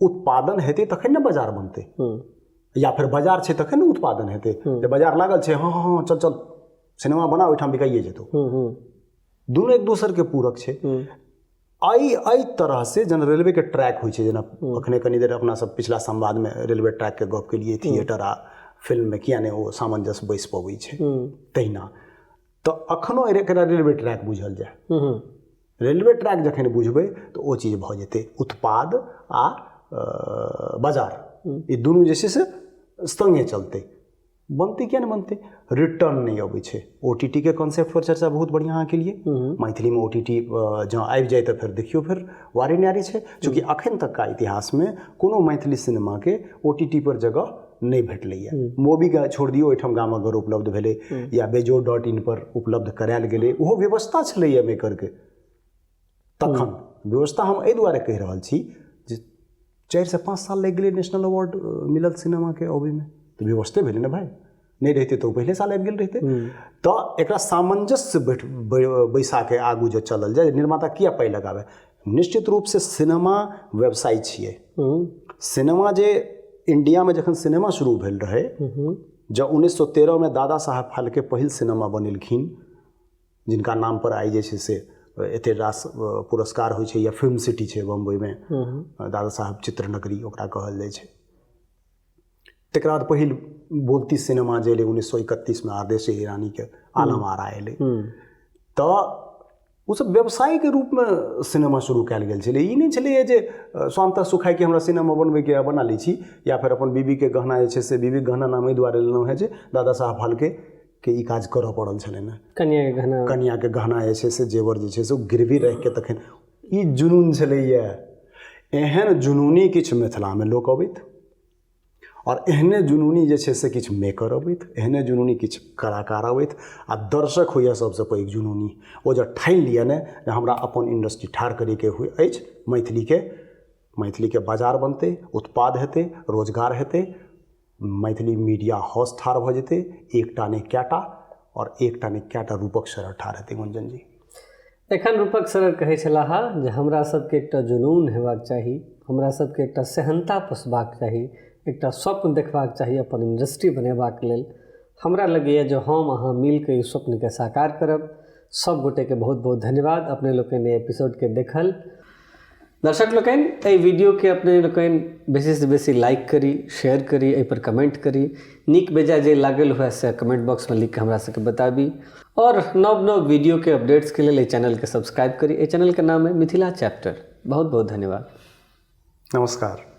B: उत्पादन हेतै तखन ने बाजार बनतै, या फेर बाजार छै तखन ने उत्पादन हेतै। जे बाजार लागल छै, हँ हँ हँ चल चल सिनेमा बना, ओहिठाम बिकाइए जेतौ। दुनू एक दोसरके पूरक छै। एहि एहि तरहसँ जेना रेलवेके ट्रैक होइ छै, जेना अखने कनी देर अपना सब पिछला संवादमे रेलवे ट्रैकके गप केलियै, थिएटर आ फिल्ममे किया नहि ओ सामंजस्य बैसि पबै छै, तहिना तऽ अखनो एकरा रेलवे ट्रैक बुझल जाय। रेलवे ट्रैक जखन बुझबै तऽ ओ चीज भऽ जेतै उत्पाद आ बाजार, ई दुनू जे छै से सङ्गे चलतै। बनतै किया नहि बनतै? रिटर्न नहि अबै छै। ओ टी टी के कॉन्सेप्ट पर चर्चा बहुत बढ़िआँ अहाँ केलियै। मैथिलीमे ओ टी टी जँ आबि जाय तऽ फेर देखियौ फेर वारे न्यारे छै, चूँकि अखन तकका इतिहासमे कोनो मैथिली सिनेमाके ओ टी टी पर जगह नहि भेटलैए। मोबीके छोड़ि दियौ, ओहिठाम गामक घर उपलब्ध भेलै या बेजोड़ डॉट इन पर उपलब्ध करायल गेलै, ओहो व्यवस्था छलैए मेकरके तखन। व्यवस्था हम एहि दुआरे कहि रहल छी जे 4 से 5 साल लागि गेलै नेशनल अवार्ड मिलल सिनेमाके अबैमे, तऽ व्यवस्थे भेलै ने भाइ, नहि रहितै तऽ ओ पहिले साल आबि गेल रहितै। तऽ एकरा सामंजस्य बैठ बैसाके आगू जे चलल जाय, निर्माता किया पाइ लगाबै? निश्चित रूपसँ सिनेमा व्यवसाय छियै। सिनेमा जे इंडियामे जखन सिनेमा शुरू भेल रहै, जँ 1913मे दादा साहब फाल्के पहिल सिनेमा बनेलखिन, जिनका नामपर आइ जे छै से एते रास पुरस्कार होइ छै या फिल्म सिटी छै बम्बइमे, दादा साहब चित्रनगरी ओकरा कहल जाइ छै। तकरा बाद पहिल बोलती सिनेमा जे एलै 1931मे, आदेश ईरानीके आलम आरा एलै, तऽ ओसभ व्यवसायके रूपमे सिनेमा शुरू कयल गेल छलै। ई नहि छलैए जे स्वान्तः सुखायके हमरा सिनेमा बनबैके बना लै छी, या फेर अपन बीबीके गहना जे छै से, बीबीके गहना नाम एहि दुआरे लेलहुँ हेँ जे दादा साहब फाल्केके ई काज करऽ पड़ल छलनि हेँ।
A: कनियाके गहना,
B: कनियाके गहना जे छै से जेवर जे छै से ओ गिरवी राखिके, तखन ई जुनून छलैए। एहन जुनूनी किछु मिथिलामे लोक अबैत आओर एहने जुनूनी जे छै से किछु मेकर अबैत, एहने जुनूनी किछु कलाकार अबैत, आ दर्शक होइए सबसँ पैघ जुनूनी। ओ जँ ठानि लिअ ने जे हमरा अपन इंडस्ट्री ठाढ़ करैके होइ अछि मैथिलीके, मैथिलीके बाजार बनतै, उत्पाद हेतै, रोजगार हेतै, मैथिली मीडिया हाउस ठाढ़ भऽ जेतै, एकटा नहि कएटा, आओर एकटा नहि कएटा रूपक शरद ठाढ़ हेतै। गुंजन जी
A: एखन रूपक सर कहै छलाह जे हमरा सबके एकटा जुनून हेबाक चाही, हमरा सबके एकटा सेहनता पोसबाक चाही, एकटा स्वप्न देखबाक चाही अपन इंडस्ट्री बनेबाक लेल। हमरा लगैए जे हम अहाँ मिलके ई स्वप्नके साकार करब। सब गोटेके बहुत बहुत धन्यवाद अपने लोकनि एहि एपिसोडके देखल। दर्शक लोकनि, एहि वीडियोके अपने लोकनि बेसीसँ बेसी लाइक करी, शेयर करी, एहिपर कमेंट करी। नीक बेजाय जे लागल हुए से कमेंट बॉक्समे लिखके हमरा सबके बताबी, आओर नव नव वीडियोके अपडेट्सके लेल एहि चैनलके सब्सक्राइब करी। एहि चैनलके नाम है मिथिला चैप्टर। बहुत बहुत धन्यवाद।
B: नमस्कार।